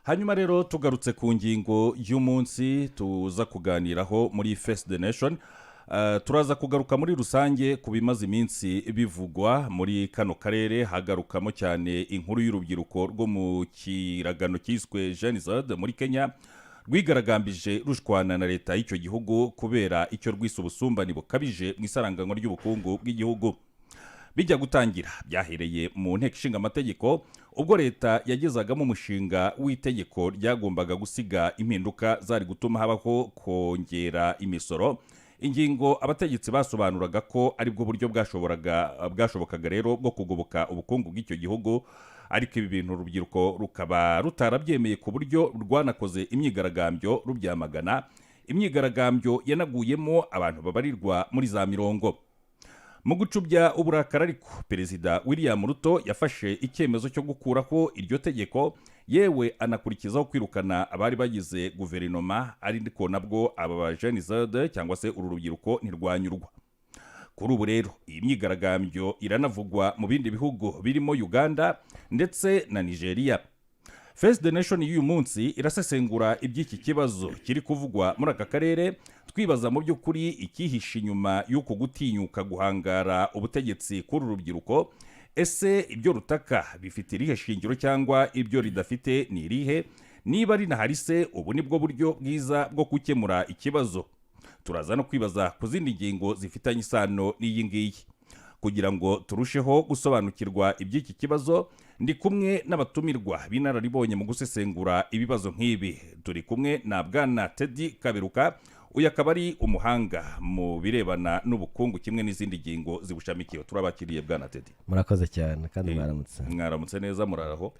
Hanyuma rero tugarutse ku ngingo y'umunsi tuza kuganiraho muri Face the Nation. Turaza kugaruka muri rusange ku bimaze iminsi bivugwa muri kano karere, hagarukamo cyane inkuru y'urubyiruko rwo mu kiragano cyiswe Gen Z muri Kenya, rwigaragambije rushwana na leta y'icyo gihugu kubera icyo rwise ubusumbane bukabije mu isaranganywa ry'ubukungu bw'igihugu. Bijya gutangira byahereye mu Nteko Ishinga Amategeko, ubwo leta yagezagamo umushinga w'itegeko ryagombaga gusiga impinduka zari gutuma habaho kongera imisoro, ingingo abategetsi basobanuraga ko aribwo buryo bwashobokaga rero bwo kugoboka ubukungu bw'icyo gihugu. Ariko ibi bintu urubyiruko rukaba rutarabyemeye, ku buryo rwanakoze imyigaragambyo rubyamagana, imyigaragambyo yanaguyemo abantu babarirwa muri za mirongo. Mu gucubya uburakari ariko, Perezida William Ruto yafashe icyemezo cyo gukuraho iryo tegeko, yewe anakurikizaho kwirukana abari bagize guverinoma. Ariko nabwo aba ba Gen Z cyangwa se uru rubyiruko ntirwanyurwa. Kuri ubu rero iyi myigaragambyo iranavugwa mu bindi bihugu birimo Uganda ndetse na Nigeria. Face the Nation y'uyu munsi irasesengura iby'iki kibazo kiri kuvugwa muri aka karere, twibaza mu by'ukuri icyihishe inyuma y'uku gutinyuka guhangara ubutegetsi kuri uru rubyiruko. Ese ibyo rutaka bifite irihe shingiro, cyangwa ibyo ridafite ni irihe? Niba rinahari se, ubu ni bwo buryo bwiza bwo gukemura ikibazo? Turaza no kwibaza ku zindi ngingo zifitanye isano n'iyi ngiyi. Kugira ngo turusheho gusobanukirwa iby'iki kibazo, ndi kumwe n'abatumirwa b'inararibonye mu gusesengura ibibazo nk'ibi. Turi kumwe na Bwana Teddy Kaberuka, uyu akaba ari umuhanga mu birebana n'ubukungu kimwe n'izindi ngingo zibushamikiye. Turabakiriye, Bwana Teddy. Murakoze cyane kandi mwaramutse. Mwaramutse neza, muraraho?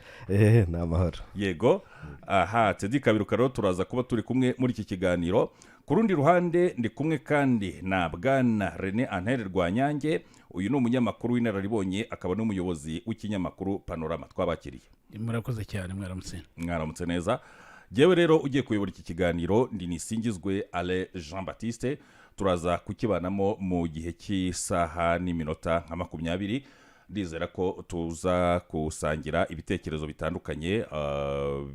Ni amahoro. Yego. Aha Teddy Kaberuka rero turaza kuba turi kumwe muri iki kiganiro. Ku rundi ruhande ndi kumwe kandi na Bwana Rene Antere Rwanyange, uyu ni umunyamakuru w'inararibonye akaba n'umuyobozi w'ikinyamakuru Panorama. Twabakiriye. Murakoze cyane, mwaramutse. Mwaramutse neza. Yewe rero ugiye kuyobora iki kiganiro ndi Nisingizwe Ale Jean Baptiste. Turaza kukibanamo mu gihe cy'isaha n'iminota nka 20. Ndizera ko tuza gusangira ibitekerezo bitandukanye,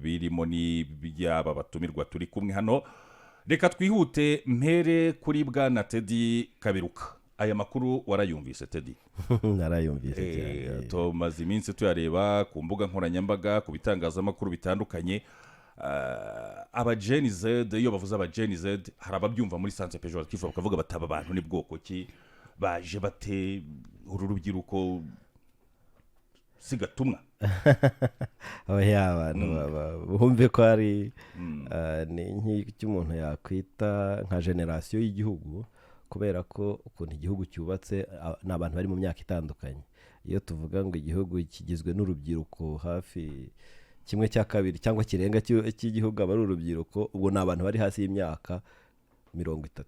birimo n'iby'aba batumirwa turi kumwe hano. Reka twihute mpere kuri Bwana Teddy Kaberuka. Aya makuru warayumvise, Teddy? Narayumvise cyane. Tumaze iminsi tuyareba ku mbuga nkoranyambaga, ku bitangazamakuru bitandukanye. Aba Gen Z, iyo bavuze aba Gen Z hari ababyumva muri sens péjoratif, bakavuga bati: "Aba bantu ni bwoko ki? Baje bate? Uru rubyiruko si gatumwa?" Oya, abantu bumve ko ari ni nk'icyo umuntu yakwita nka génération y'igihugu, kubera ko ukuntu igihugu cyubatse, ni abantu bari mu myaka itandukanye. Iyo tuvuga ngo igihugu kigizwe n'urubyiruko, hafi kimwe cya kabiri cyangwa kirenga cy'igihugu aba ari urubyiruko, ubwo ni abantu bari hasi y'imyaka 30.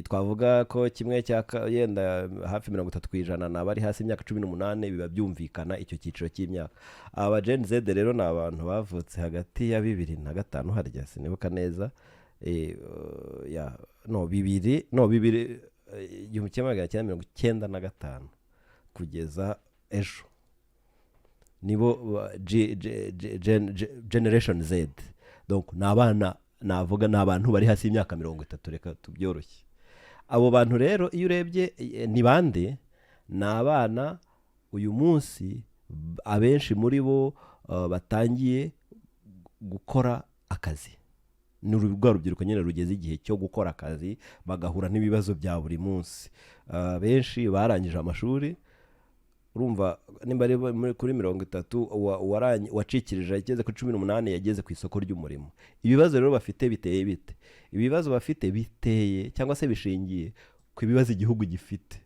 Twavuga ko kimwe cya yenda hafi 30% ni abari hasi y'imyaka 18, biba byumvikana icyo cyiciro cy'imyaka. Aba Gen Z rero ni abantu bavutse hagati ya 2005, harya sinibuka neza, ya no bibiri, no bibiri, 1995 kugeza ejo, nibo Generation Z. Donc ni abana, navuga ni abantu bari hasi y'imyaka 30, reka tubyoroshye. Abo bantu rero iyo urebye, ni bande? Ni abana uyu munsi abenshi muri bo batangiye gukora akazi. Ni rwa rubyiruko nyine rugeze igihe cyo gukora akazi, bagahura n'ibibazo bya buri munsi. Benshi barangije amashuri. Urumva nimba ari kuri 30, wacikirije ageze kuri 18 yageze ku isoko ry'umurimo. Ibibazo rero bafite biteye bite? Ibibazo bafite biteye cyangwa se bishingiye ku bibazo igihugu gifite,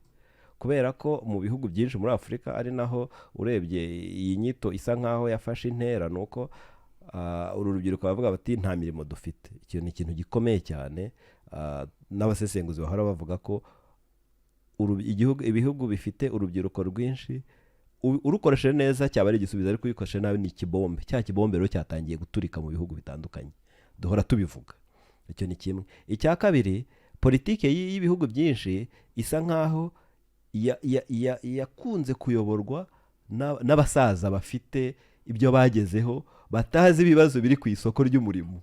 kubera ko mu bihugu byinshi muri Afurika, ari naho urebye iyi nyito isa nkaho yafashe intera, ni uko uru rubyiruko bavuga bati: "Nta mirimo dufite." Icyo ni ikintu gikomeye cyane. N'abasesenguzi bahora bavuga ko ibihugu bifite urubyiruko rwinshi, urukoresheje neza cyaba ari igisubizo, ariko uyikoresheje nabi ni ikibombe. Cya kibombe rero cyatangiye guturika mu bihugu bitandukanye, duhora tubivuga. Icyo ni kimwe. Icya kabiri, politiki y'ibihugu byinshi isa nkaho yakunze kuyoborwa n'abasaza bafite ibyo bagezeho. Batazi ibibazo biri ku isoko ry'umurimo.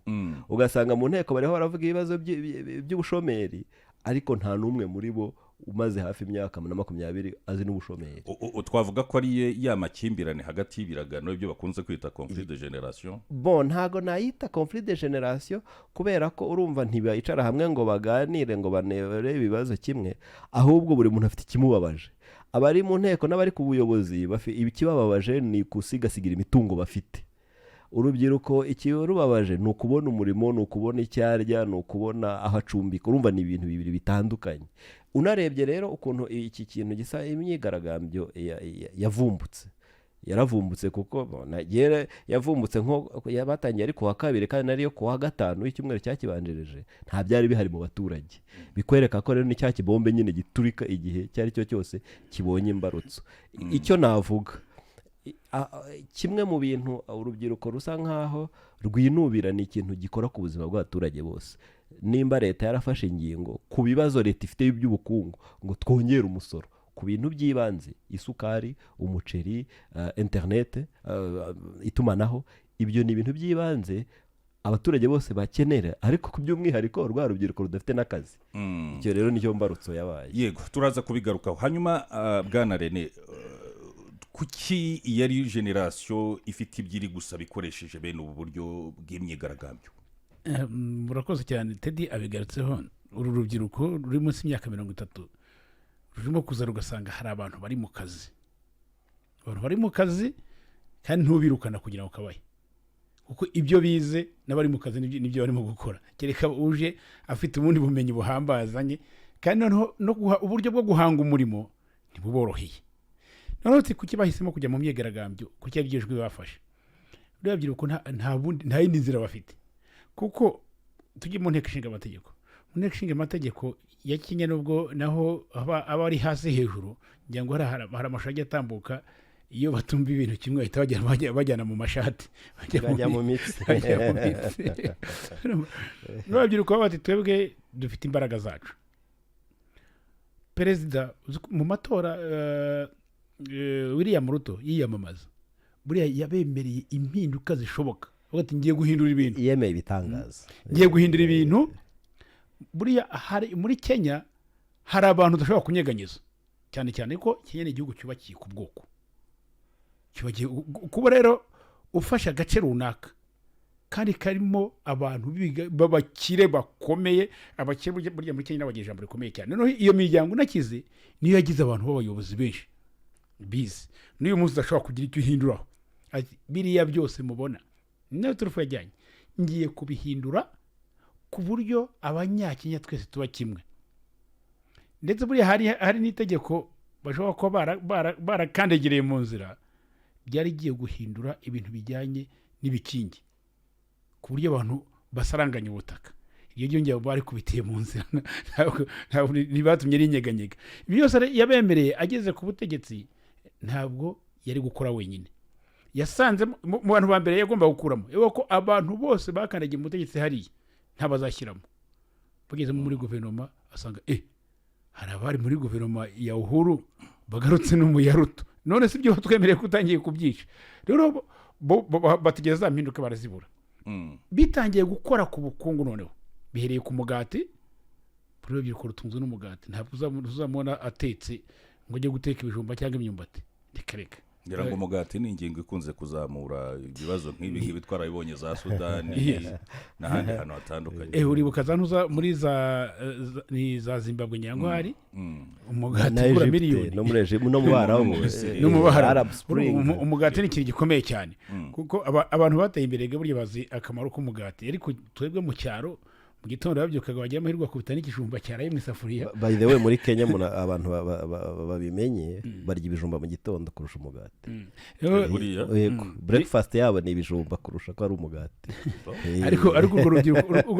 Ugasanga mu nteko bariho baravuga ibibazo by'ubushomeri, ariko nta n'umwe muri bo umaze hafi imyaka na 20 azi n'ubushomeri. Twavuga ko ari ya makimbirane hagati y'ibiragano, ibyo bakunze kwita conflit de génération? Bon, ntago nayita conflit de génération, kubera ko urumva ntibicara hamwe ngo baganire, ngo banebe ibibazo kimwe, ahubwo buri muntu afite ikimubabaje. Abari mu nteko n'abari ku buyobozi, ikibababaje ni gusigasigira imitungo bafite. Urubyiruko ikirubabaje ni ukubona umurimo, ni ukubona icyo arya, ni ukubona aho acumbika. Urumva ni ibintu bibiri bitandukanye. Unarebye rero ukuntu iki kintu gisa imyigaragambyo yavumbutse, yaravumbutse kuko yavumbutse nko batangiye ari ku wa kabiri, kandi nariyo ku wa gatanu w'icyumweru cyakibanjirije nta byari bihari mu baturage. Bikwereka ko rero ni cya kibombe nyine giturika igihe icyo ari cyo cyose kibonye imbarutso. Icyo navuga, kimwe mu bintu urubyiruko rusa nkaho rwinubira ni ikintu gikora ku buzima bw'abaturage bose. Nimba leta yarafashe ingingo ku bibazo leta ifite by'ubukungu ngo twongere umusoro ku bintu by'ibanze, isukari, umuceri, interinete, itumanaho, ibyo ni ibintu by'ibanze abaturage bose bakenera, ariko ku by'umwihariko rwa rubyiruko rudafite n'akazi. Icyo rero nicyo mbarutso yabaye. Yego, turaza kubigarukaho. Hanyuma bwana Rene, kuki iyo ari génération ifite ibyo iri gusa bikoresheje bene ubu buryo bw'imyigaragambyo? Murakoze cyane. Teddy abigarutseho. Uru rubyiruko ruri munsi y'imyaka 30 rurimo kuza rugasanga hari abantu bari mu kazi, abantu bari mu kazi, kandi ntubirukana kugira ngo kabahe, kuko ibyo bize n'abari mu kazi nibyo barimo gukora, kereka uje afite ubundi bumenyi buhambaye azanye. Kandi noneho no guha uburyo bwo guhanga umurimo ntibuboroheye. Noneho uti kuki bahisemo kujya mu myigaragambyo? Kuki ari ryo jwi bafashe? Ruriya rubyiruko nta bundi, nta yindi nzira bafite, kuko tujye mu nteko ishinga amategeko. Mu nteko ishinga amategeko ya Kenya, nubwo naho aba ari hasi hejuru, ngira ngo hari amashusho agiye atambuka, iyo batumva ibintu kimwe bahita bajyana mu mashati, bajya bajya mu mitsi. Bajya mu mitsi. N'urubyiruko bati: "Twebwe dufite imbaraga zacu." Perezida uzi ko mu matora, William Ruto yiyamamaza, buriya yabemereye impinduka zishoboka. Avuga ati: "Ngiye guhindura ibintu." Yemeye ibitangaza. "Ngiye guhindura ibintu." Buriya hari muri Kenya hari abantu udashobora kunyeganyeza, cyane cyane ko Kenya ni igihugu cyubakiye ku bwoko, cyubakiye kuba rero ufashe agace runaka kandi karimo abantu b'abakire bakomeye. Abakire burya muri Kenya bagira ijambo rikomeye cyane. Noneho iyo miryango inakize niyo yagize abantu b'abayobozi benshi bize n'uyu munsi udashobora kugira icyo uhinduraho. Ati: "Biriya byose mubona nayo turufu yajyanye, ngiye kubihindura ku buryo Abanyakenya twese tuba kimwe." Ndetse buriya hari n'itegeko bashobora kuba barakandagiriye mu nzira, byari igiye guhindura ibintu bijyanye n'ibikingi ku buryo abantu basaranganya ubutaka. Iyo ryongera barikubitiye mu nzira, ntabwo ntibatumye rinyeganyega. Ibi byose yabemereye ageze ku butegetsi, ntabwo yari gukora wenyine. Yasanze mu bantu ba mbere yagomba gukuramo, yewe ko abantu bose bakandagiye mu butegetsi hariya ntabazashyiramo. Bagezemo muri guverinoma, asanga hari abari muri guverinoma ya Uhuru bagarutse no mu ya Ruto. None si byo twemereye ko utangiye kubyica? Rero bo bategereza za mpinduka, barazibura. Bitangiye gukora ku bukungu. Noneho bihereye ku mugati. Buri rubyiruko rutunzwe n'umugati. Ntabwo uzamubona atetse ngo ujye guteka ibijumba cyangwa imyumbati, reka reka. Ngira ngo umugati ni ingingo ikunze kuzamura ibibazo nk'ibi ngibi, twarabibonye za Sudani n'ahandi hantu hatandukanye. Uribuka za ntuza muri ni za Zimbabwe, ngira ngo hari umugati na ugura Egypte, miliyoni. No muri Egypte, no mu Barabu. No mu Barabu. Arab Spring. Umugati ni ikintu gikomeye cyane, kuko abantu bateye imbere burya bazi akamaro k'umugati. Ariko twebwe mu cyaro, mu gitondo babyukaga, bagira amahirwe bakubita n'ikijumba cyaraye mu isafuriya. By the way, muri Kenya abantu babimenye, barya ibijumba mu gitondo kurusha umugati. Buriya. Yego, breakfast yabo ni ibijumba kurusha ko ari umugati. Ariko urwo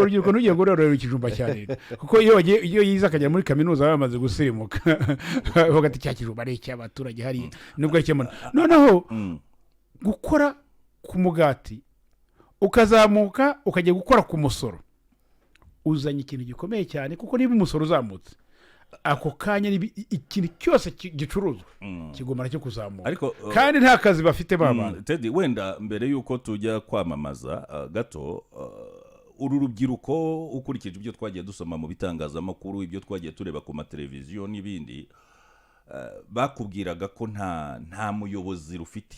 rubyiruko ntugiye ngo rurorera ikijumba cya leta, kuko iyo bagiye, iyo yize akagera muri kaminuza, baba bamaze gusirimuka, bavuga ati: "Cya kijumba ari icy'abaturage hariya," nubwo ari icy'amuntu. Noneho gukora ku mugati, ukazamuka ukajya gukora ku musoro, uzanye ikintu gikomeye cyane, kuko niba umusoro uzamutse, Ako kanya ikintu cyose gicuruzwa kigomba nacyo kuzamuka. Ariko Kandi nta kazi bafite ba bantu. Teddy, wenda mbere y'uko tujya kwamamaza gato, uru rubyiruko, ukurikije ibyo twagiye dusoma mu bitangazamakuru, ibyo twagiye tureba ku mateleviziyo n'ibindi, bakubwiraga ko nta muyobozi rufite,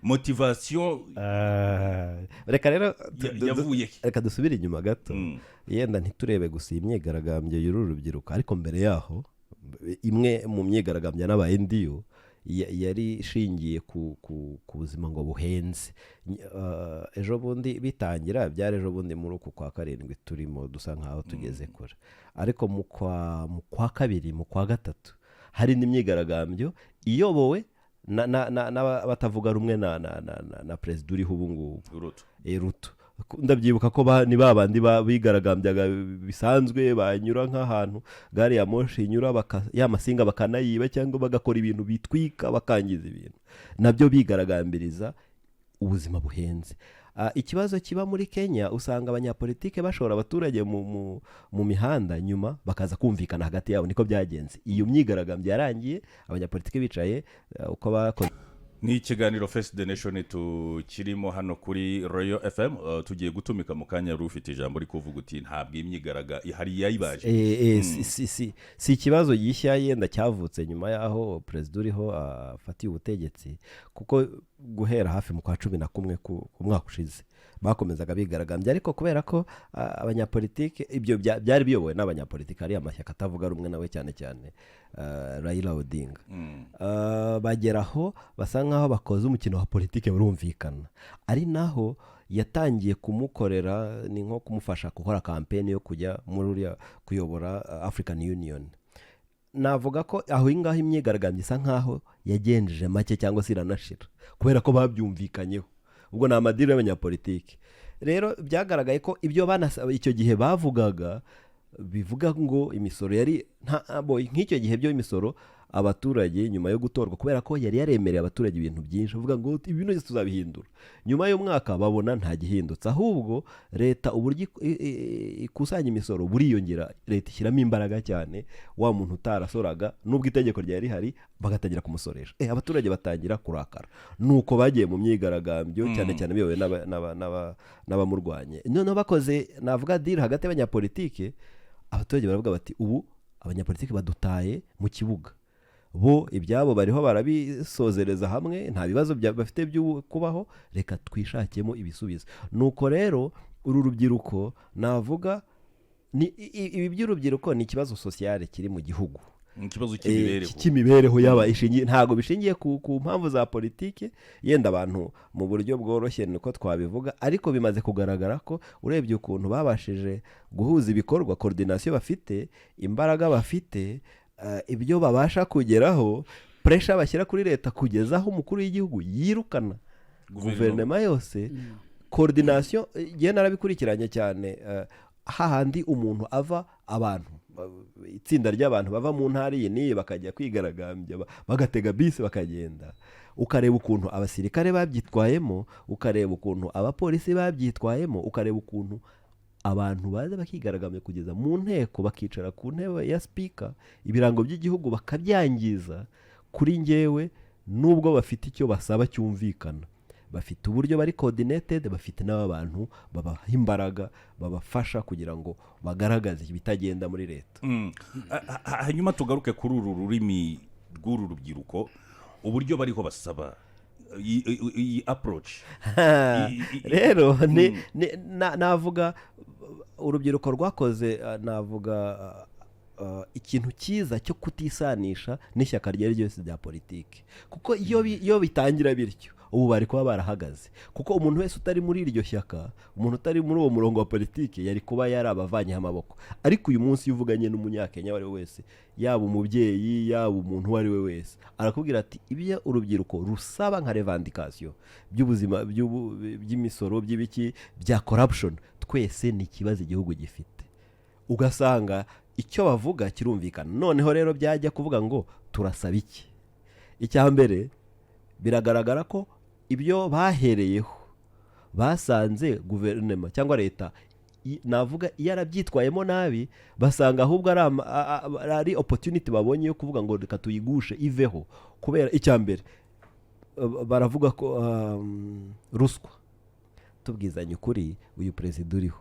motivation. Ah, reka rero Yavuye he? Reka dusubire inyuma gato. Yenda ntiturebe gusa iyi myigaragambyo y'uru rubyiruko, ariko mbere yaho imwe mu myigaragambyo yanabaye ndiyo yari ishingiye ku buzima ngo buhenze. Ejo bundi bitangira, byari ejo bundi muri uku kwa karindwi turimo, dusa nkaho tugeze kure, ariko mu kwa kabiri, mu kwa gatatu, hari indi myigaragambyo iyobowe n'abatavuga rumwe na perezida uriho ubu ngubu. Ruto. Ruto. Ndabyibuka ko ni ba bandi bigaragambyaga bisanzwe, banyura nk'ahantu gari ya moshi inyura, ya masinga bakanayiba cyangwa bagakora ibintu bitwika, bakangiza ibintu, nabyo bigaragambiriza ubuzima buhenze. Ikibazo kiba muri Kenya, usanga abanyapolitike bashora abaturage mu mihanda, nyuma bakaza kumvikana hagati yabo. Niko byagenze. Iyo myigaragambyo yarangiye abanyapolitike bicaye, uko bakoze. Ni ikiganiro Face the Nation tukirimo hano kuri Royal FM. Tugiye gutumika mu kanya. Wari ufite ijambo uri kuvuga uti ntabwo imyigaragambyo hari yayibaje. Si ikibazo gishya yenda cyavutse nyuma y'aho perezida uriho afatiye ubutegetsi, kuko guhera hafi mu kwa 11 ku mwaka ushize bakomezaga bigaragambya, ariko kubera ko abanyapolitike, ibyo byari biyobowe n'abanyapolitike, ari amashyaka atavuga rumwe nawe, cyane cyane Raila Odinga. Bagera aho basa nk'aho bakoze umukino wa politike, burumvikana, ari naho yatangiye kumukorera, ni nko kumufasha gukora campaign yo kujya muri uriya kuyobora African Union. Navuga ko aho ngaho imyigaragambyo isa nkaho yagenjeje make cyangwa se iranashira, kubera ko babyumvikanyeho. Ubwo ni ama deal y'abanyapolitike. Rero byagaragaye ko ibyo banasaba icyo gihe bavugaga, bivuga ngo imisoro yari nk'icyo gihe byo imisoro abaturage nyuma yo gutorwa, kubera ko yari yaremereye abaturage ibintu byinshi, avuga ngo ibintu byose tuzabihindura, nyuma y'umwaka babona nta gihindutse, ahubwo leta uburyo ikusanya imisoro buriyongera, leta ishyiramo imbaraga cyane, wa muntu utarasoraga nubwo itegeko ryari rihari bagatangira kumusoresha. Abaturage batangira kurakara, nuko bagiye mu myigaragambyo, cyane cyane biyobowe n'abamurwanye. Noneho bakoze, navuga, deal hagati y'abanyapolitike, abaturage baravuga bati ubu abanyapolitike badutaye mu kibuga, bo ibyabo bariho barabisozereza hamwe, nta bibazo bafite byo kubaho, reka twishakemo ibisubizo. Nuko rero uru rubyiruko, navuga ni ibi by'urubyiruko ni ikibazo social kiri mu gihugu. Ikibazo cy'imibereho. Cy'imibereho yaba ishingiye, ntabwo bishingiye ku mpamvu za politike yenda abantu mu buryo bworoshye niko twabivuga, ariko bimaze kugaragara ko urebye ukuntu babashije guhuza ibikorwa, coordination bafite, imbaraga bafite, ibyo babasha kugeraho, pressure bashyira kuri leta kugeza aho umukuru w'igihugu yirukana guverinoma yose, coordination ngewe narabikurikiranye cyane, hahandi umuntu ava, abantu, itsinda ry'abantu bava mu ntara iyi n'iyi bakajya kwigaragambya, bagatega bisi bakagenda, ukareba ukuntu abasirikare babyitwayemo, ukareba ukuntu abapolisi babyitwayemo, ukareba ukuntu abantu baza bakigaragambya kugeza mu nteko, bakicara ku ntebe ya speaker, ibirango by'igihugu bakabyangiza. Kuri ngewe, nubwo bafite icyo basaba cyumvikana, bafite uburyo bari coordinated, bafite n'aba bantu babaha imbaraga, babafasha kugira ngo bagaragaze ibitagenda muri leta. Hanyuma tugaruke kuri uru rurimi rw'uru rubyiruko, uburyo bariho basaba iyi approach. Rero navuga urubyiruko rwakoze, navuga ikintu cyiza cyo kutisanisha n'ishyaka iryo ari ryo ryose rya politiki, kuko iyo bitangira bityo ubu bari kuba barahagaze, kuko umuntu wese utari muri iryo shyaka, umuntu utari muri uwo murongo wa politiki, yari kuba yarabavanyeho amaboko. Ariko uyu munsi iyo uvuganye n'Umunyakenya uwo ari we wese, yaba umubyeyi, yaba umuntu uwo ari we wese, arakubwira ati ibyo urubyiruko rusaba nka revendication by'ubuzima, by'imisoro, by'ibiki, bya corruption, twese ni ikibazo igihugu gifite. Ugasanga icyo bavuga kirumvikana. Noneho rero byajya kuvuga ngo turasaba iki, icya mbere biragaragara ko ibyo bahereyeho basanze guverinoma cyangwa leta Navuga yarabyitwayemo nabi, basanga ahubwo ari ari opportunity babonye yo kuvuga ngo reka tuyigushe iveho. Kubera icya mbere, baravuga ko ruswa. Tubwizanye ukuri, uyu perezida uriho,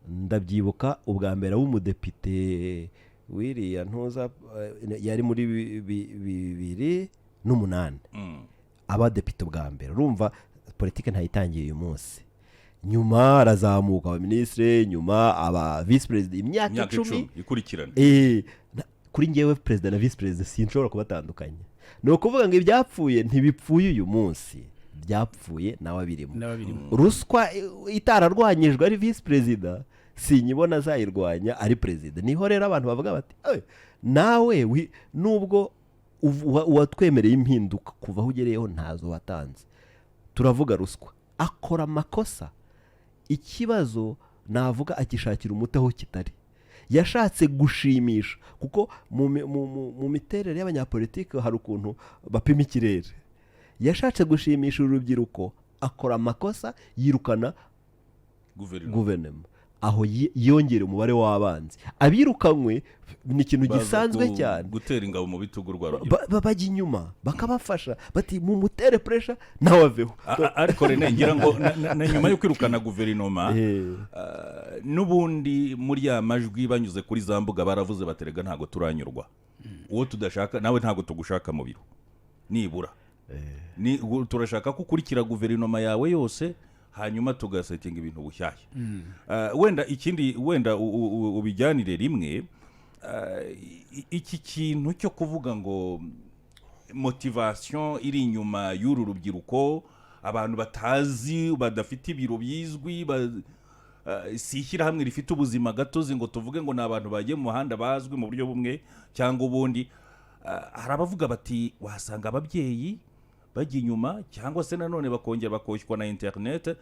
ndabyibuka ubwa mbere w'umudepite wiriya ntuza, yari muri 2008, abadepite ubwa mbere. Urumva politiki ntayitangiye uyu munsi. Nyuma arazamuka aba minisitiri, nyuma aba visi perezida imyaka imyaka 10 10 ikurikirana. Kuri njyewe perezida na visi perezida sinshobora kubatandukanya. Ni ukuvuga ngo ibyapfuye ntibipfuye uyu munsi, byapfuye nawe abirimo. N'ababirimo. Ruswa itararwanyijwe ari visi perezida, sinyibona azayirwanya ari perezida. Niho rero abantu bavuga bati: "Eh, nawe nubwo uwatwemereye impinduka, kuva aho ugereyeho ntazo watanze." Turavuga ruswa, akora amakosa. Ikibazo navuga, agishakira umuti aho kitari. Yashatse gushimisha, kuko mu miterere y'abanyapolitiki hari ukuntu bapima ikirere. Yashatse gushimisha urubyiruko, akora amakosa, yirukana guverinoma. Guverinoma, aho yongera umubare w'abanzi. Abirukanywe ni ikintu Baza gisanzwe cyane. gutera ingabo mu bitugu rwa rubyiruko. Bajya inyuma bakabafasha, bati mumutere pressure nawe aveho. Ariko Rene, ngira ngo na nyuma yo kwirukana guverinoma, n'ubundi muri ya majwi banyuze kuri za mbuga baravuze baterega ntabwo turanyurwa, uwo tudashaka nawe ntabwo tugushaka mu biro, nibura ni turashaka ko ukurikira guverinoma yawe yose, hanyuma tugasetinga ibintu bushyashya. Wenda ikindi, wenda ubijyanire rimwe, iki kintu cyo kuvuga ngo motivation iri inyuma y'uru rubyiruko, abantu batazi, badafite ibiro bizwi, si ishyirahamwe rifite ubuzima gatozi ngo tuvuge ngo ni abantu bagiye mu muhanda bazwi mu buryo bumwe cyangwa ubundi. Hari abavuga bati wasanga ababyeyi bajya inyuma, cyangwa se nanone bakongera bakoshywa na interineti.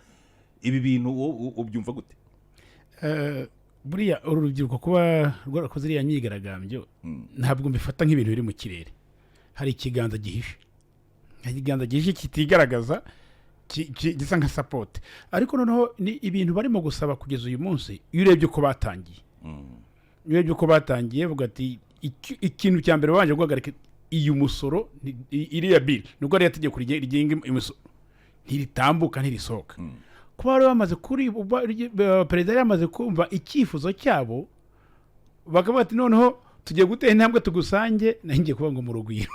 Ibi bintu wowe ubyumva gute? Buriya uru rubyiruko kuba rwarakoze iriya myigaragambyo, ntabwo mbifata nk'ibintu biri mu kirere. Hari ikiganza gihishe, hari ikiganza gihishe kitigaragaza, gisa nka support. Ariko noneho ni ibintu barimo gusaba kugeza uyu munsi. Iyo urebye uko batangiye, iyo urebye uko batangiye bavuga ati ikintu cya mbere babanje guhagarika iyi musoro, iriya bill, nubwo ariya tegeko rigenga imisoro, ntiritambuka, ntirisohoka. Kuba bari bamaze kuri perezida yari yamaze kumva icyifuzo cyabo, bakavuga ati noneho tugiye gutera intambwe tugusange, naho ngiye kuvuga ngo mu Rugwiro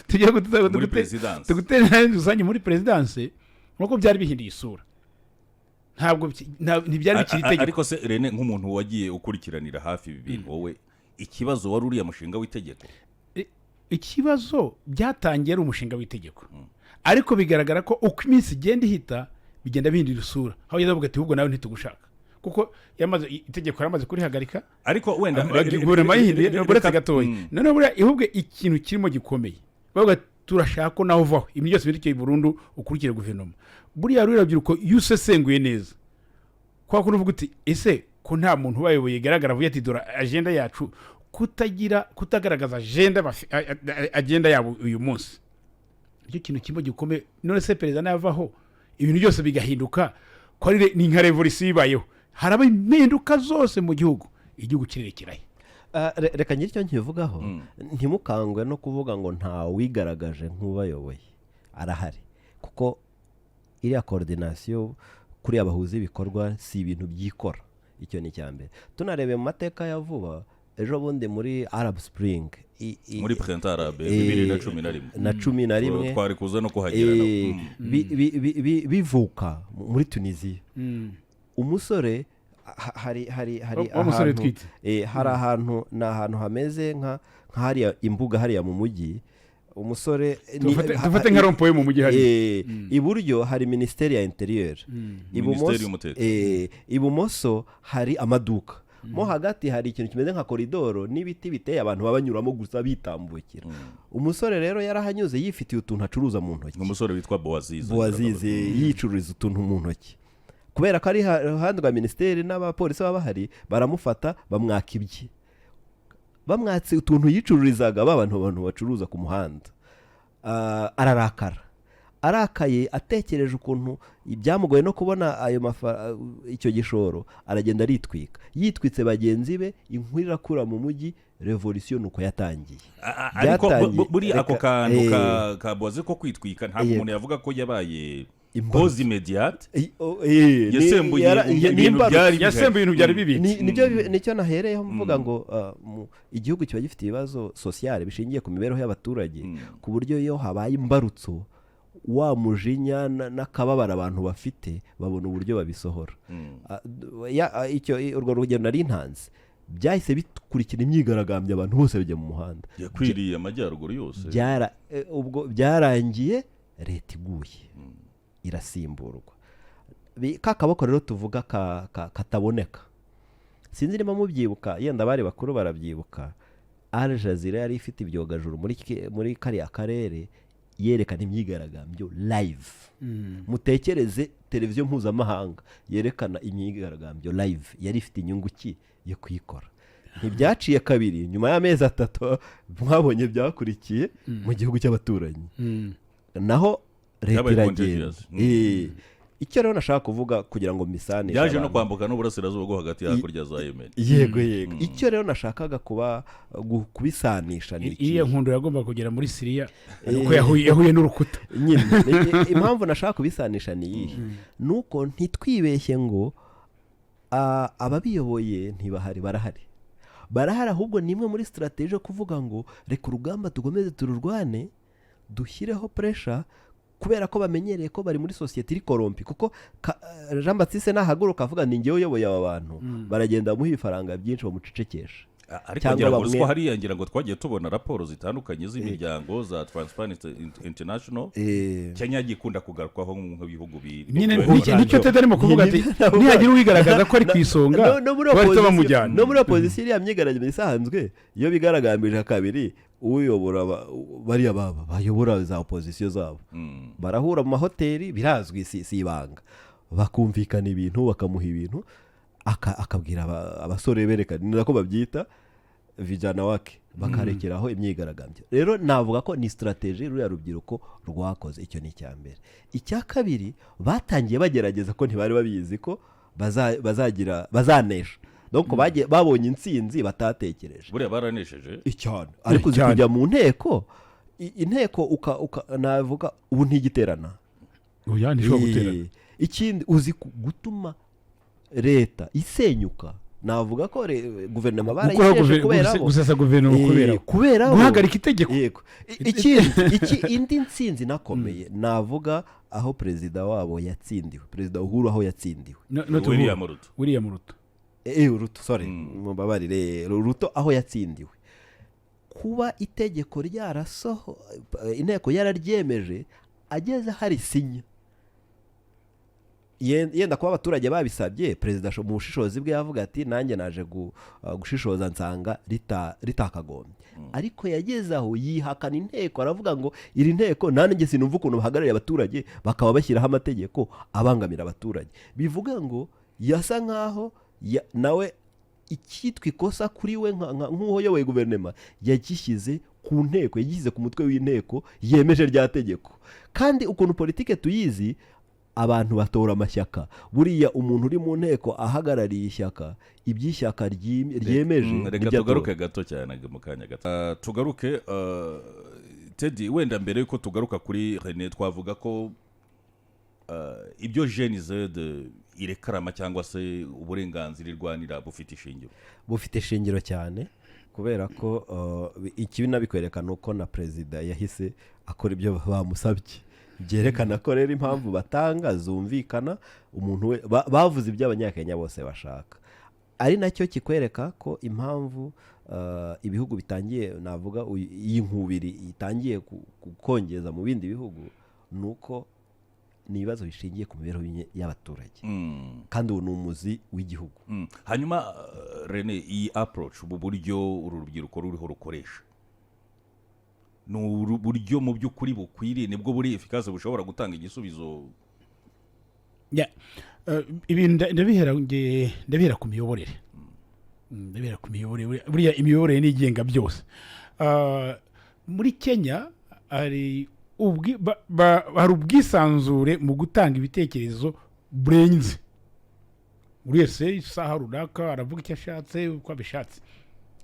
tugiye muri perezidansi. Tugutera intambwe tugusange muri perezidansi, nk'uko byari bihinduye isura, ntabwo ntibyari bikiri itegeko. Ariko se Rene, nk'umuntu wagiye ukurikiranira hafi ibi bintu, wowe ikibazo wari uriya mushinga w'itegeko? Ikibazo byatangiye ari umushinga w'itegeko, ariko bigaragara ko uko iminsi igenda ihita bigenda bihindura isura, aho ugenda bavuga ati ahubwo nawe ntitugushaka, kuko yamaze itegeko yaramaze kurihagarika. Ariko wenda Guverinoma yihinduye uretse gatoya. Noneho buriya ahubwo ikintu kirimo gikomeye, bavuga ati, turashaka ko nawe uvaho, ibintu byose birikiye burundu, ukurikire guverinoma. Buriya ruriya rubyiruko iyo usesenguye neza, kwa kundi uvuga uti ese ko nta muntu ubayoboye igaragara avuye ati dore agenda yacu, kutagira kutagaragaza agenda agenda yabo uyu munsi, nicyo kintu kimwe gikomeye. None se perezida navaho ibintu byose bigahinduka, ko ari ni nka revolisiyo ibayeho, haraba impinduka zose mu gihugu, igihugu kirerekerahe? Reka ngire icyo nkivugaho. Ntimukangwe no kuvuga ngo nta wigaragaje nk'ubayoboye. Arahari, kuko iriya coordination kuriya bahuza ibikorwa si ibintu byikora. Icyo ni icya mbere. Tunarebeye mu mateka ya vuba, ejo bundi muri Arab Spring muri Printemps Arabe 2011. Na 11. Twari kuza no kuhagera nawe. Bivuka muri Tunisiya, umusore hari Wa musore ahantu utwite. Hari ahantu, ni ahantu hameze nka hariya imbuga hariya mu mujyi, umusore Dufate nka rond-point mu mujyi hariya. Iburyo hari minisiteri ya intérieur, Minisiteri y'umutekano. Ibumoso hari amaduka, mo hagati hari ikintu kimeze nka koridoro n'ibiti biteye, abantu baba banyuramo gusa bitambukira. Umusore rero yarahanyuze yifitiye utuntu acuruza mu ntoki. Ni umusore witwa Boazizi. Boazizi, yicururiza utuntu mu ntoki. Kubera ko ari iruhande rwa minisiteri n'abapolisi baba bahari, baramufata, bamwaka ibye, bamwatse utuntu yicururizaga, ba bantu bacuruza ku muhanda. Ararakara. Arakaye, atekereje ukuntu byamugoye no kubona ayo icyo gishoro, aragenda aritwika. Yitwitse bagenzi be, inkuru irakura mu mujyi, revolution nuko yatangiye. Ariko Byatangiye- buriya ako kantu ka boze ko kwitwika, ntabwo umuntu yavuga ko yabaye Imbarutso. cause immédiate Eh, oh, yasembuye ni ibintu imbarutso. byari bihari. Yasembuye ibintu byari bibitse. Nicyo nahereyeho mvuga ngo igihugu kiba gifite ibibazo sociale bishingiye ku mibereho y'abaturage, ku buryo iyo habaye imbarutso, wa mujinya n'akababaro abantu bafite, babona uburyo babisohora. Urwo rugero nari ntanze, byahise bikurikira imyigaragambyo, abantu bose bajya mu muhanda. Yakwiriye amajyaruguru yose. Ubwo byarangiye leta iguye, irasimburwa. Ka kaboko rero tuvuga kataboneka, sinzi niba mubyibuka, yenda abari bakuru barabyibuka, Al Jazeera yari ifite ibyogajuru muri kariya karere, yerekana imyigaragambyo live. Mutekereze televiziyo mpuzamahanga yerekana imyigaragambyo live, yari ifite inyungu ki yo kuyikora? Ntibyaciye kabiri, nyuma y'amezi 3 mwabonye byakurikiye mu gihugu cy'abaturanyi, naho leta Byabaye iragenda. contagious. Icyo rero nashaka kuvuga kugira ngo mbisanishe Byaje no abantu. kwambuka n'uburasirazuba bwo hagati, hakurya za Yemen. Yego, icyo rero nashakaga kuba kubisanisha ni iki? Iriya nkundo yagomba kugera muri Siriya, nuko yahuye n'urukuta. Nyine impamvu nashaka kubisanisha ni iyihe? Ni uko ntitwibeshye ngo ababiyoboye ntibahari. Barahari, barahari. Ahubwo ni imwe muri stratégie yo kuvuga ngo reka urugamba dukomeze tururwane, dushyireho pressure, kubera ko bamenyereye ko bari muri sosiyete iri corrompue, kuko Jean Baptiste nahaguruka avuga ni ngewe uyoboye aba bantu, baragenda bamuha ibifaranga byinshi bamucecekesha. Ariko Cyangwa ngira ngo ruswa hariya, ngira ngo twagiye tubona raporo zitandukanye z'imiryango za Transparency International. Kenya gikunda kugarukwaho nk'ibihugu Nyine bituwe nicyo Ted arimo kuvuga ati nihagira uwigaragaza ko ari ku isonga, No muri bahita bamujyana. No muri opozisiyo, iriya myigaragambyo isanzwe, iyo bigaragambije kabiri, uyobora bariya baba bayobora za opozisiyo zabo barahura mu mahoteli, birazwi, si ibanga, bakumvikana ibintu, bakamuha ibintu, akabwira abasore berekana, ni nako babyita vijana wake, bakarekeraho imyigaragambyo. Rero navuga ko ni stratégie ruriya rubyiruko rwakoze. Icyo ni icya mbere. Icya kabiri, batangiye bagerageza ko ntibari babizi ko bazagira bazanesha. Donc babonye intsinzi batatekereje. Buriya baranesheje. Cyane, ariko uzi Cyane. kujya mu nteko, inteko navuga ubu ntigiterana. Oya, ntishobora guterana. Ikindi, uzi gutuma leta isenyuka, navuga ko guverinoma Gukuraho barayisheje kubera bo. Gusesa guverinoma kubera bo. Kubera bo. Guhagarika itegeko. Yego. Ikindi indi ntsinzi inakomeye navuga, aho perezida wabo yatsindiwe, Perezida Uhuru aho yatsindiwe. Not William Uhuru. Ruto. William Ruto. Ruto, sorry, mumbabarire. Ruto aho yatsindiwe, kuba itegeko ryarasoho, inteko yararyemeje, ageze hari sinya. Yenda kuba abaturage babisabye, perezida mu bushishozi bwe yavuga ati nanjye naje gushishoza nsanga ritakagombye, ariko yageze aho yihakana inteko, aravuga ngo iri nteko nanjye sinumva ukuntu bahagarariye abaturage bakaba bashyiraho amategeko abangamira abaturage. Bivuga ngo yasa nkaho nawe icyitwa ikosa kuri we nk'uwayoboye guverinoma yagishyize ku nteko, yagishyize ku mutwe w'inteko yemeje rya tegeko. Kandi ukuntu politike tuyizi, abantu batora amashyaka, buriya umuntu uri mu nteko ahagarariye ishyaka, iby'ishyaka ryemeje Reka nibyo atora. Tugaruke gato cyane mu kanya gato. Tugaruke Teddy, wenda mbere yuko tugaruka kuri René, twavuga ko ibyo Gen Z irekarama cyangwa se uburenganzira irwanira bufite ishingiro? Bufite ishingiro cyane, kubera ko ikibi nabikwereka ni uko na perezida yahise akora ibyo bamusabye, byerekana ko rero impamvu batanga zumvikana. Umuntu we bavuze ibyo Abanyakenya bose bashaka, ari nacyo kikwereka ko impamvu ibihugu bitangiye, navuga iyi nkubiri itangiye gukongeza mu bindi bihugu, ni uko ni ibibazo bishingiye ku mibereho y'abaturage, kandi ubu ni umuzi w'igihugu. Hanyuma Rene, iyi approach, ubu buryo uru rubyiruko ruriho rukoresha, ni uburyo mu by'ukuri bukwiriye? Nibwo buri efficace, bushobora gutanga igisubizo? Ya, ibintu ndabihera ku miyoborere. Ndabihera ku miyoborere. Buriya imiyoborere ni igenga byose. Muri Kenya hari Hari ubwisanzure mu gutanga ibitekerezo burenze. Buri wese isaha runaka aravuga icyo ashatse uko abishatse,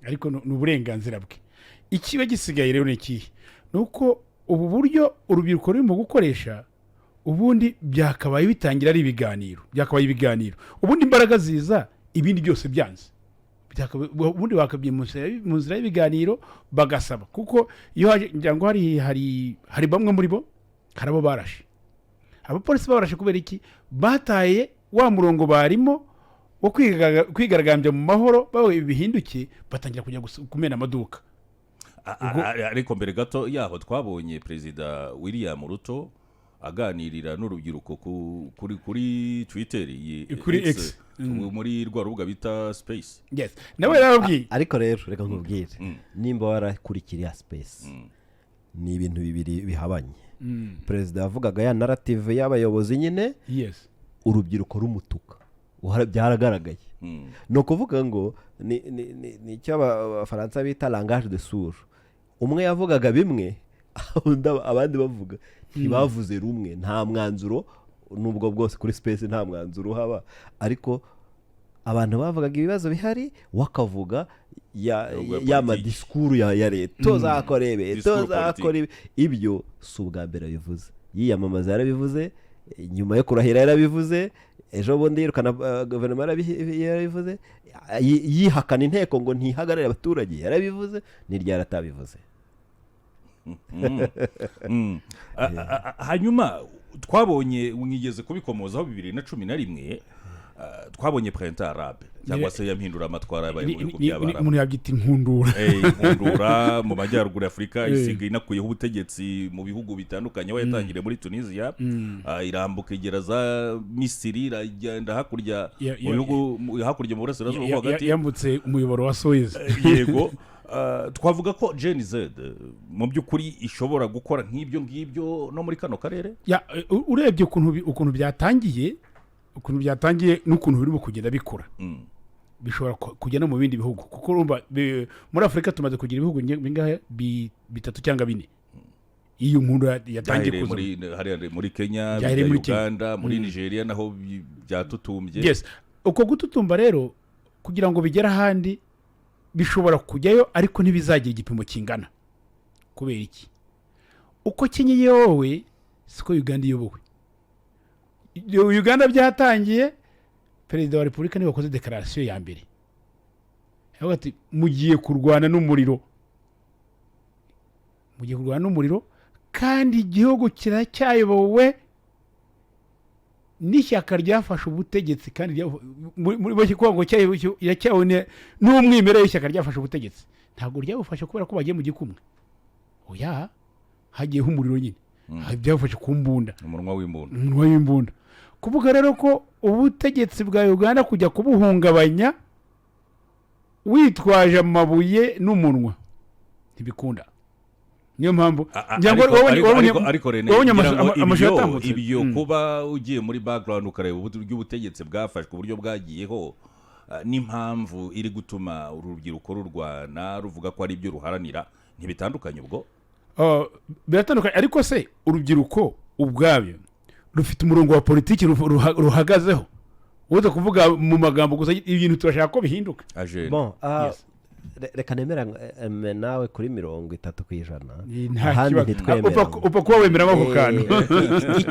ariko ni uburenganzira bwe. Ikiba gisigaye rero ni ikihe? Ni uko ubu buryo urubyiruko rurimo gukoresha, ubundi byakabaye bitangira ari ibiganiro, byakabaye ibiganiro. Ubundi imbaraga ziza ibindi byose byanze. Ubundi bakabye mu nzira y'ibiganiro, bagasaba, kuko iyo haje, ngira ngo hari bamwe muri bo, hari abo barashe, abapolisi babarashe. Kubera iki? Bataye wa murongo barimo wo kwigaragambya mu mahoro, babaye bihinduke, batangira kujya kumena amaduka. Ariko mbere gato yaho twabonye Perezida William Ruto aganirira n'urubyiruko kuri Twitter Kuri X, X. muri rwa rubuga bita Space. Yes, nawe yarababwiye. Ariko rero reka nkubwire, nimba warakurikiriye Space, ni ibintu bibiri bihabanye. Perezida yavugaga ya narrative y'abayobozi nyine, urubyiruko rumutuka. Byaragaragaye. Ni ukuvuga ngo ni icyo Abafaransa bita langage de sourd. Umwe yavugaga bimwe, abandi bavuga, ntibavuze rumwe. Nta mwanzuro, nubwo bwose kuri Space nta mwanzuro uhaba, ariko abantu bavugaga ibibazo bihari, we akavuga ya Ya ya politiki. Madisikuru ya leta, tuzakora ibi, Discours. tuzakora ibi. Ibyo si ubwa mbere abivuze. Yiyamamaza yarabivuze, nyuma yo kurahira yarabivuze, ejo bundi yirukana guverinoma yarabivuze, yihakana inteko ngo ntihagarare abaturage yarabivuze. Ni ryari atabivuze? Hanyuma twabonye, mwigeze kubikomozaho, 2011, twabonye Printemps arabe cyangwa se ya mpinduramatwara yabaye mu bihugu by'Abarabu. Umuntu yabyita inkundura. Inkundura mu majyaruguru ya Afurika isigaye inakuyeho ubutegetsi mu bihugu bitandukanye, aho yatangiriye muri Tunisia, irambuka igera za Misiri, iragenda hakurya mu bihugu hakurya mu burasirazuba bwo hagati. Yambutse umuyoboro wa Suez. Yego. Twavuga ko Gen Z mu by'ukuri ishobora gukora nk'ibyo ngibyo no muri kano karere? Ya, urebye ukuntu byatangiye n'ukuntu birimo kugenda bikura, bishobora kujya no mu bindi bihugu, kuko urumva muri Afurika tumaze kugira ibihugu bingahe? Bitatu cyangwa bine iyo nkundura yatangiye Byahereye kuza. muri hariya muri Kenya, Byahereye bijya muri Kenya. Uganda, muri Nigeria naho byatutumbye. Yes, uko gututumba rero kugira ngo bigere ahandi, bishobora kujyayo, ariko ntibizagira igipimo kingana. Kubera iki? Uko Kenya iyobowe siko Uganda iyobowe. Uganda byatangiye, Perezida wa Repubulika niwe wakoze déclaration ya mbere, yavuga ati: "Mugiye kurwana n'umuriro, mugiye kurwana n'umuriro," kandi igihugu kiracyayobowe n'ishyaka ryafashe ubutegetsi, kandi muri make kuvuga ngo iracyayobowe n'umwimerere w'ishyaka ryafashe ubutegetsi. Ntabwo ryabufashe kubera ko bagiye mu gikumwe, oya, hagiyeho umuriro nyine. Byabufashe ku mbunda. Umunwa w'imbunda. Umunwa w'imbunda. Kuvuga rero ko ubutegetsi bwa Uganda kujya kubuhungabanya witwaje amabuye n'umunwa ntibikunda. Niyo mpamvu ngira ngo Ariko Rene, wabonye ngira ngo amashusho ibyo yatambutse. Ibyo kuba ugiye muri background ukareba uburyo ubutegetsi bwafashwe, uburyo bwagiyeho, n'impamvu iri gutuma urubyiruko rurwana ruvuga ko ari ibyo ruharanira, ntibitandukanye ubwo? Biratandukanye, ariko se urubyiruko ubwabyo rufite umurongo wa politiki ruhagazeho? Uza kuvuga mu magambo gusa, ibintu turashaka ko bihinduka. Agenda. Bon, reka nemera nawe kuri 30%. Nta Ahandi kibazo. ntitwemera. Upfa kuba wemeramo ako kantu.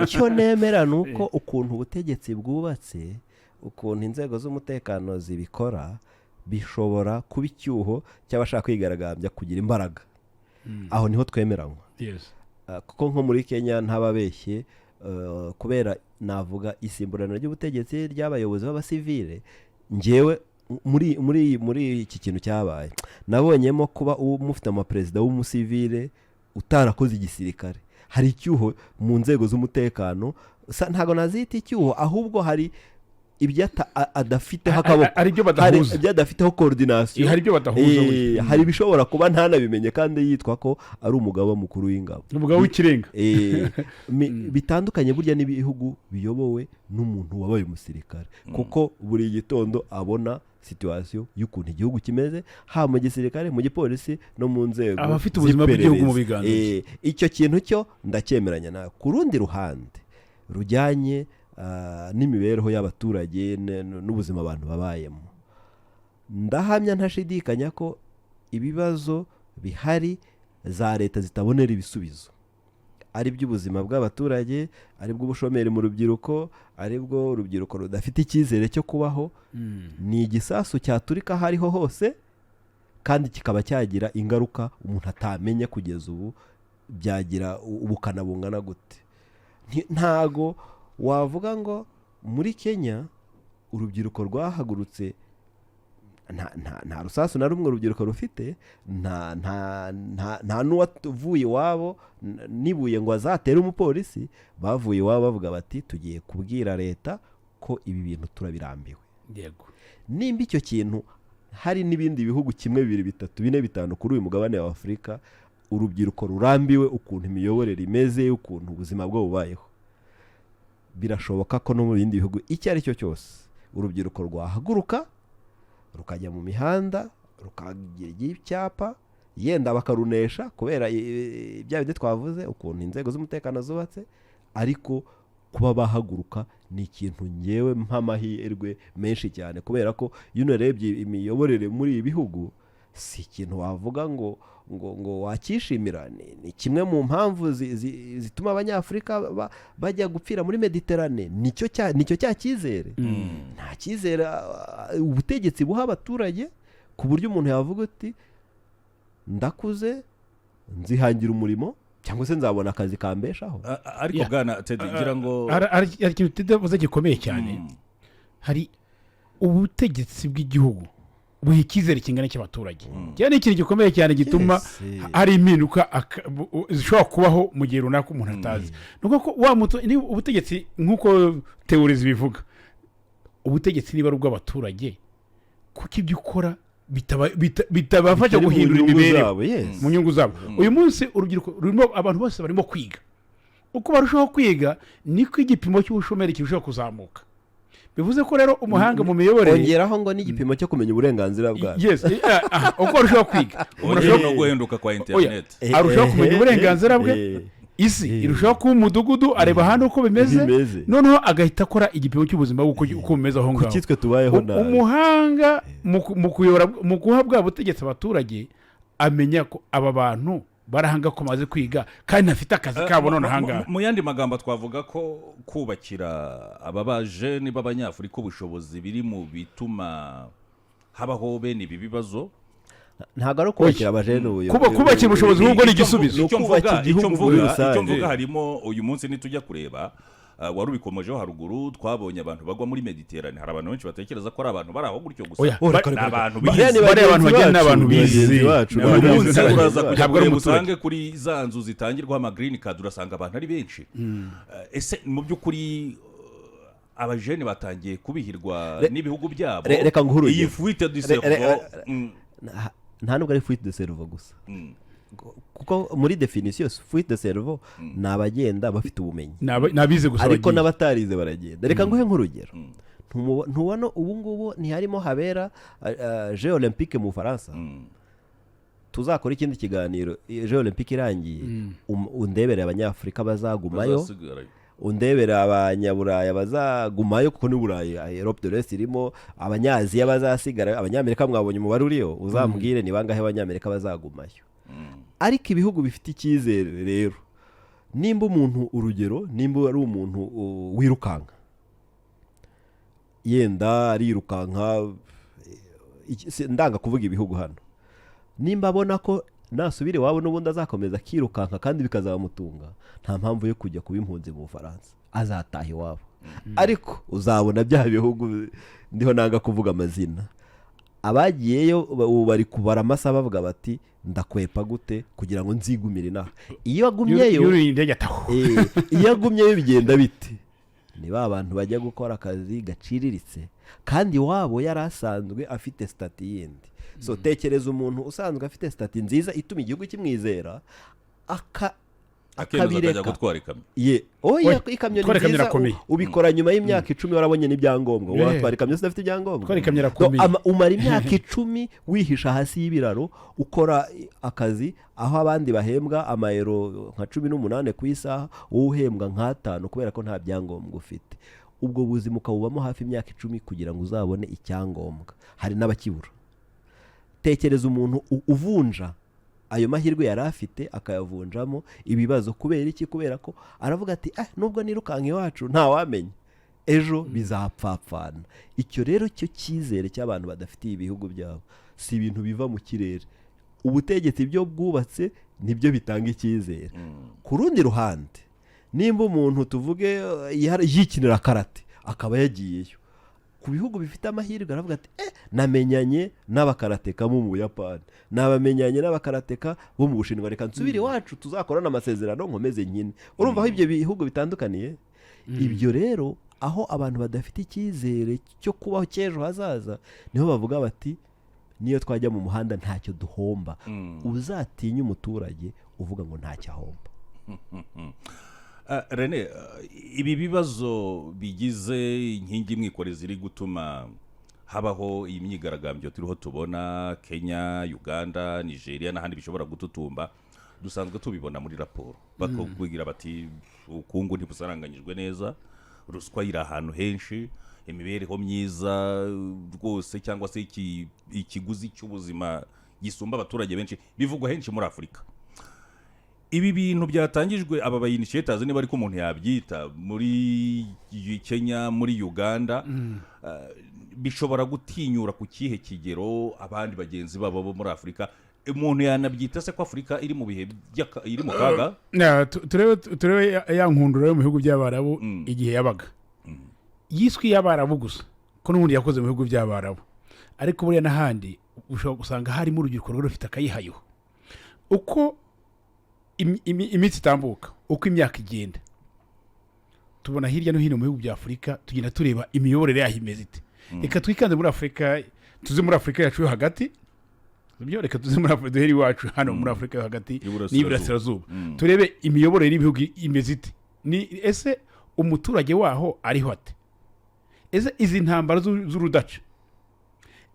Icyo nemera ni uko ukuntu ubutegetsi bwubatse, ukuntu inzego z'umutekano zibikora, bishobora kuba icyuho cy'abashaka kwigaragambya kugira imbaraga. Aho niho twemeranywa. Kuko nko muri Kenya, ntababeshye, kubera navuga isimburana ry'ubutegetsi ry'abayobozi b'abasivile, ngewe muri iki kintu cyabaye nabonyemo kuba mufite amaperezida w'umusivile utarakoze igisirikare, hari icyuho mu nzego z'umutekano. Ntabwo nazita icyuho, ahubwo hari ibyo adafiteho akaboko. Hari ibyo Hari badahuza. ibyo adafiteho coordination. Hari ibyo badahuza burya. Hari ibishobora kuba ntanabimenye kandi yitwa ko ari umugaba mukuru w'ingabo. Ni umugabo w'ikirenga. Bitandukanye burya n'ibihugu biyobowe n'umuntu wabaye umusirikare, kuko buri gitondo abona situation y'ukuntu igihugu kimeze, haba mu gisirikare, mu gipolisi no mu nzego Aba afite ubuzima bw'igihugu mu z'iperereza. biganza bye. Icyo kintu cyo ndacyemeranya nawe. Ku rundi ruhande rujyanye n'imibereho y'abaturage n'ubuzima abantu babayemo, ndahamya ntashidikanya ko ibibazo bihari za leta zitabonera ibisubizo, ari by'ubuzima bw'abaturage, ari bw'ubushomeri mu rubyiruko, ari bwo urubyiruko rudafite icyizere cyo kubaho, ni igisasu cyaturika aho ariho hose kandi kikaba cyagira ingaruka umuntu atamenya kugeza ubu byagira ubukana bungana gute. Ntago wavuga ngo muri Kenya urubyiruko rwahagurutse, nta rusasu na rumwe urubyiruko rufite, nta n'uwavuye iwabo n'ibuye ngo azatere umupolisi. Bavuye iwabo bavuga bati: "Tugiye kubwira leta ko ibi bintu turabirambiwe." Nimba icyo kintu hari n'ibindi bihugu kimwe, bibiri, bitatu, bine, bitanu kuri uyu mugabane wa Afurika, urubyiruko rurambiwe ukuntu imiyoborere imeze, ukuntu ubuzima bwo bubayeho, birashoboka ko no mu bindi bihugu icyo ari cyo cyose urubyiruko rwahaguruka rukajya mu mihanda, rukagira icyapa, yenda bakarunesha kubera bya bindi twavuze, ukuntu inzego z'umutekano zubatse. Ariko kuba bahaguruka ni ikintu ngewe mp'amahirwe menshi cyane, kubera ko iyo unarebye imiyoborere muri ibi bihugu si ikintu wavuga ngo wakishimira. Ni kimwe mu mpamvu zituma Abanyafurika bajya gupfira muri Mediterane. Nicyo cya cyizere, nta cyizere ubutegetsi buha abaturage, ku buryo umuntu yavuga uti: "Ndakuze, nzihangira umurimo cyangwa se nzabona akazi kambeshaho." Ariko bwana Teddy, ngira ngo Hari ikintu Teddy avuze gikomeye cyane. Hari ubutegetsi bw'igihugu buha icyizere kingana cy'abaturage, cyane ni ikintu gikomeye cyane gituma hari impinduka zishobora kubaho mu gihe runaka umuntu atazi. Ni ukuvuga ko wa niba ubutegetsi, nk'uko théorie zibivuga, ubutegetsi niba ari ubw'abaturage, kuko ibyo ukora bitabafasha Bitari mu guhindura nyungu imibereho zabo, yes. mu nyungu zabo. Uyu munsi urubyiruko rurimo, abantu bose barimo kwiga. Uko barushaho kwiga niko igipimo cy'ubushomeri kirushaho kuzamuka. Bivuze ko rero umuhanga mu miyoborere Ongeraho ngo n'igipimo cyo kumenya uburenganzira bwabo. Yes, uko arushaho kwiga umuntu Ongeraho no guhenduka kwa Oya, interineti. Arushaho kumenya uburenganzira bwe, isi irushaho kuba umudugudu, areba ahandi uko bimeze, Bimeze. noneho agahita akora igipimo cy'ubuzima bwe uko bumeze aho ngaho. Kuki twe tubayeho nabi? Umuhanga mu kuyobora, mu guha bwa butegetsi abaturage, amenya ko aba bantu barahanga ko bamaze kwiga kandi ntafite akazi kabo none ahangaha. Mu yandi magambo, twavuga ko kubakira aba bajene b'Abanyafurika ubushobozi biri mu bituma habaho bene ibi bibazo. Ntabwo ari ukubakira abajene ubuyobozi. Kubakira ubushobozi ahubwo ni Icyo igisubizo. Ni icyo ukubaka mvuga, igihugu icyo muri mvuga, rusange. icyo mvuga harimo uyu munsi nitujya kureba, wari ubikomojeho haruguru, twabonye abantu bagwa muri Mediterane. Hari abantu benshi batekereza ko ari abantu bari aho gutyo gusa. Oya, Oh, Ni reka, reka, abantu reka. bize. Bariya ni Bariya abantu bagenzi bagenda ni abantu bacu, ni bize. bagenzi bacu, Ni ni abantu Uyu bize. munsi bagenzi uraza bacu. kujya Ntabwo ari kureba umuturage. usange kuri za nzu zitangirwaho ama green card, urasanga abantu ari benshi. Ese mu by'ukuri abajene batangiye kubihirwa n'ibihugu byabo? Reka nguhe urugero. Iyi fuite du cerveau Nta nubwo ari fuite de cerveau gusa, kuko muri définition fuite de cerveau ni abagenda bafite ubumenyi. Ni abize gusa Ariko bagiye. n'abatarize baragenda. Reka nguhe nk'urugero. Ntubona ubu ngubu ntiharimo habera Jeux Olympiques mu Bufaransa? Tuzakora ikindi kiganiro Jeux Olympiques irangiye, undebere Abanyafurika bazagumayo, Bazasigarayo. undebere Abanyaburaya bazagumayo, kuko ni Burayi, Europe de l'Est irimo, Abanyaziya bazasigara, Abanyamerika mwabonye umubare uriyo. Uzambwire ni bangahe Abanyamerika bazagumayo. Ariko ibihugu bifite icyizere rero, nimba umuntu, urugero, nimba ari umuntu wirukanka, yenda arirukanka, ndanga kuvuga ibihugu hano, nimba abona ko nasubira iwabo n'ubundi azakomeza akirukanka kandi bikazamutunga, nta mpamvu yo kujya kuba impunzi mu Bufaransa, azataha iwabo. Ariko uzabona bya bihugu ndiho nanga kuvuga amazina, abagiyeyo ubu bari kubara amasaha bavuga bati: "Ndakwepa gute kugira ngo nzigumire inaha?" Iyo agumyeyo Yuriye indege ataho. Iyo agumyeyo bigenda bite? Ni ba bantu bajya gukora akazi gaciriritse kandi iwabo yari asanzwe afite statut yindi. So tekereza umuntu usanzwe afite statut nziza ituma igihugu kimwizera, akemeza akajya akabireka. Gutwara ikamyo. Ye, oya. Oya, Ikamyo ni gutwara ikamyo nziza, irakomeye. ubikora nyuma y'imyaka 10 warabonye n'ibyangombwa. Watwara ikamyo udafite ibyangombwa? Gutwara ikamyo irakomeye. Umara imyaka 10 wihisha hasi y'ibiraro, ukora akazi aho abandi bahembwa amayero nka 18 ku isaha, wowe uhembwa nk'atanu kubera ko nta byangombwa ufite. Ubwo buzima ukabubamo hafi imyaka 10 kugira ngo uzabone icyangombwa, hari n'abakibura. Tekereza umuntu uvunja ayo mahirwe yari afite, akayavunjamo ibibazo. Kubera iki? Kubera ko aravuga ati: "Ah, nubwo nirukanka iwacu, ntawamenya ejo bizapfapfana." Icyo rero cyo cyizere cy'abantu badafitiye ibihugu byabo si ibintu biva mu kirere. Ubutegetsi byo bwubatse nibyo bitanga icyizere. Ku rundi ruhande, nimba umuntu, tuvuge, yikinira karate, akaba yagiyeyo ku bihugu bifite amahirwe, aravuga ati: "Eh, namenyanye n'abakarateka bo mu Buyapani, nabamenyanye n'abakarateka bo mu Bushinwa, reka nsubire iwacu tuzakorane amasezerano nkomeze nkine." Urumva aho ibyo bihugu bitandukaniye? Ibyo rero, aho abantu badafite icyizere cyo kubaho cy'ejo hazaza, niho bavuga bati: "Niyo twajya mu muhanda ntacyo duhomba." Uzatinye umuturage uvuga ngo ntacyo ahomba. Rene, ibi bibazo bigize inkingi mwikorezi iri gutuma habaho iyi myigaragambyo turiho tubona Kenya, Uganda, Nigeria n'ahandi bishobora gututumba, dusanzwe tubibona muri raporo, bakubwira bati: "Ubukungu ntibusaranganyijwe neza, ruswa iri ahantu henshi, imibereho myiza rwose cyangwa se ikiguzi cy'ubuzima gisumba abaturage benshi." Bivugwa henshi muri Afurika. Ibi bintu byatangijwe, aba ba initiators, niba ariko umuntu yabyita, muri Kenya, muri Uganda, bishobora gutinyura ku kihe kigero abandi bagenzi babo bo muri Afurika? Umuntu yanabyita se ko Afurika iri mu bihe iri mu kaga? Na, turebe ya nkundura yo mu bihugu by'Abarabu. Igihe yabaga yiswe iy'Abarabu gusa, ko n'ubundi yakoze mu bihugu by'Abarabu, ariko buriya n'ahandi ushobora gusanga harimo urubyiruko rwari rufite akayihayiho. Uko iminsi itambuka, uko imyaka igenda, tubona hirya no hino mu bihugu bya Afurika, tugenda tureba imiyoborere yaho imeze ite. Reka twikanze muri Afurika, tuze muri Afurika yacu yo hagati, sibyo? Reka tuze muri Afurika, duhere iwacu hano muri Afurika yo hagati y'Iburasirazuba. n'Iburasirazuba, turebe imiyoborere y'ibihugu imeze ite. Ni ese umuturage waho ariho ate? Ese izi ntambara z'urudaca,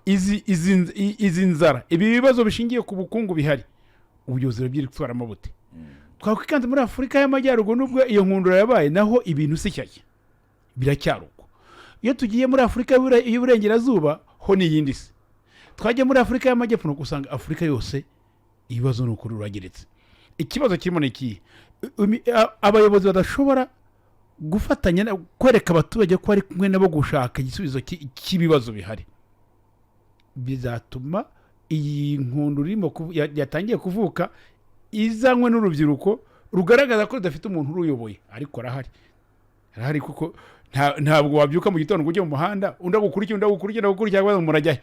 izi nzara, ibi bibazo bishingiye ku bukungu bihari, ubuyobozi burabyitwaramo bute? Twakwikanze muri Afurika y'Amajyaruguru, nubwo iyo nkundura yabaye, naho ibintu si shyashya, biracyari uko. Iyo tugiye muri Afurika y'Uburengerazuba ho ni iyindi si. Twajya muri Afurika y'Amajyepfo, nuko usanga Afurika yose ibibazo ni ukuri rurageretse. Ikibazo kirimo ni ikihe? Abayobozi badashobora gufatanya kwereka abaturage ko bari kumwe nabo gushaka igisubizo cy'ibibazo bihari, bizatuma iyi nkundura irimo yatangiye kuvuka, izanywe n'urubyiruko rugaragaza ko rudafite umuntu uruyoboye, ariko arahari, arahari, kuko ntabwo wabyuka mu gitondo ngo ujye mu muhanda, undi agukurikiye, undi agukurikiye, undi agukurikiye, cyangwa murajya he?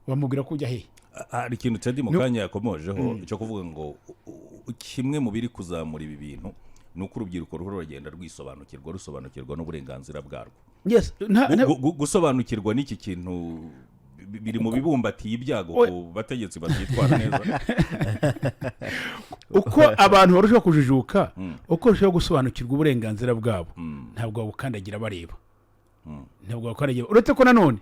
Wamubwira ko ujya hehe? Hari ikintu Teddy mu kanya yakomojeho cyo kuvuga ngo kimwe mu biri kuzamura ibi bintu ni uko urubyiruko ruhora ruragenda rwisobanukirwa, rusobanukirwa n'uburenganzira bwarwo. Yes, Gusobanukirwa n'iki kintu biri mu bibumbatiye ibyago ku bategetsi batitwara neza. Uko abantu barushaho kujijuka, uko barushaho gusobanukirwa uburenganzira bwabo, ntabwo babukandagira bareba, ntabwo babukandagira. Uretse ko nanone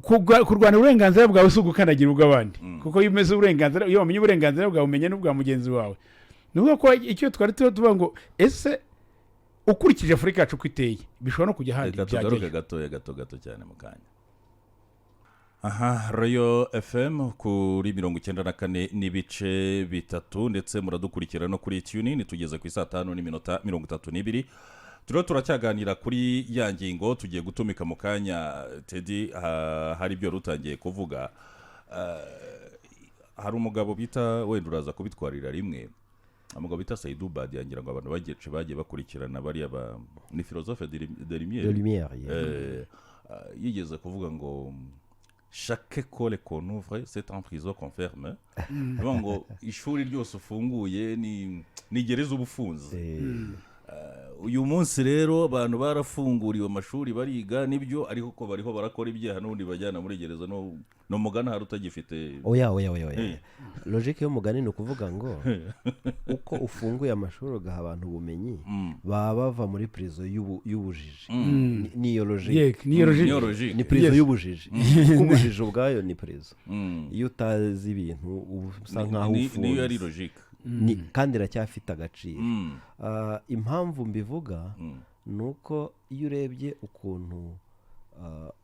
kurwanira uburenganzira bwawe si ugukandagira ubw'abandi, kuko iyo umeze uburenganzira, iyo wamenye uburenganzira bwawe, umenya n'ubwa mugenzi wawe. Ni ukuvuga ko icyo twari tuba tuvuga ngo ese ukurikije Afurika yacu uko iteye, bishobora no kujya ahandi Reka tugaruke byajyayo. Gatoya, gato gato cyane mu kanya. Aha Royal FM kuri 94.3, ndetse muradukurikira no kuri TuneIn. Tugeze ku isaa 5:32, turiho turacyaganira kuri ya ngingo tugiye gutumika mu kanya. Teddy, hari ibyo wari utangiye kuvuga. Hari umugabo bita, wenda uraza kubitwarira rimwe, umugabo bita Saidou Badian, ngira ngo abantu bagiye bakurikirana bariya ba ni philosophe de De lumière. Lumière, yeah. Yigeze kuvuga ngo: "Chaque école qu'on ouvre, c'est en prison qu'on ferme." Bivuga ngo ishuri ryose ufunguye ni gereza uba ufunze. Uyu munsi rero abantu barafunguriwe amashuri, bariga nibyo, ariko ko bariho barakora ibyaha n'ubundi bajyana muri gereza, no mugani hari utagifite. Oya, oya, oya, oya. Logique y'umugani ni ukuvuga ngo uko ufunguye amashuri ugaha abantu ubumenyi, baba bava muri prison y'ubujiji. Niyo logique. Yego, niyo logique. Niyo logique. Ni prison y'ubujiji, kuko ubujiji ubwayo ni prison. Iyo utazi ibintu uba usa nkaho Niyo ari ufunze. logique. Kandi iracyafite agaciro. Impamvu mbivuga ni uko iyo urebye ukuntu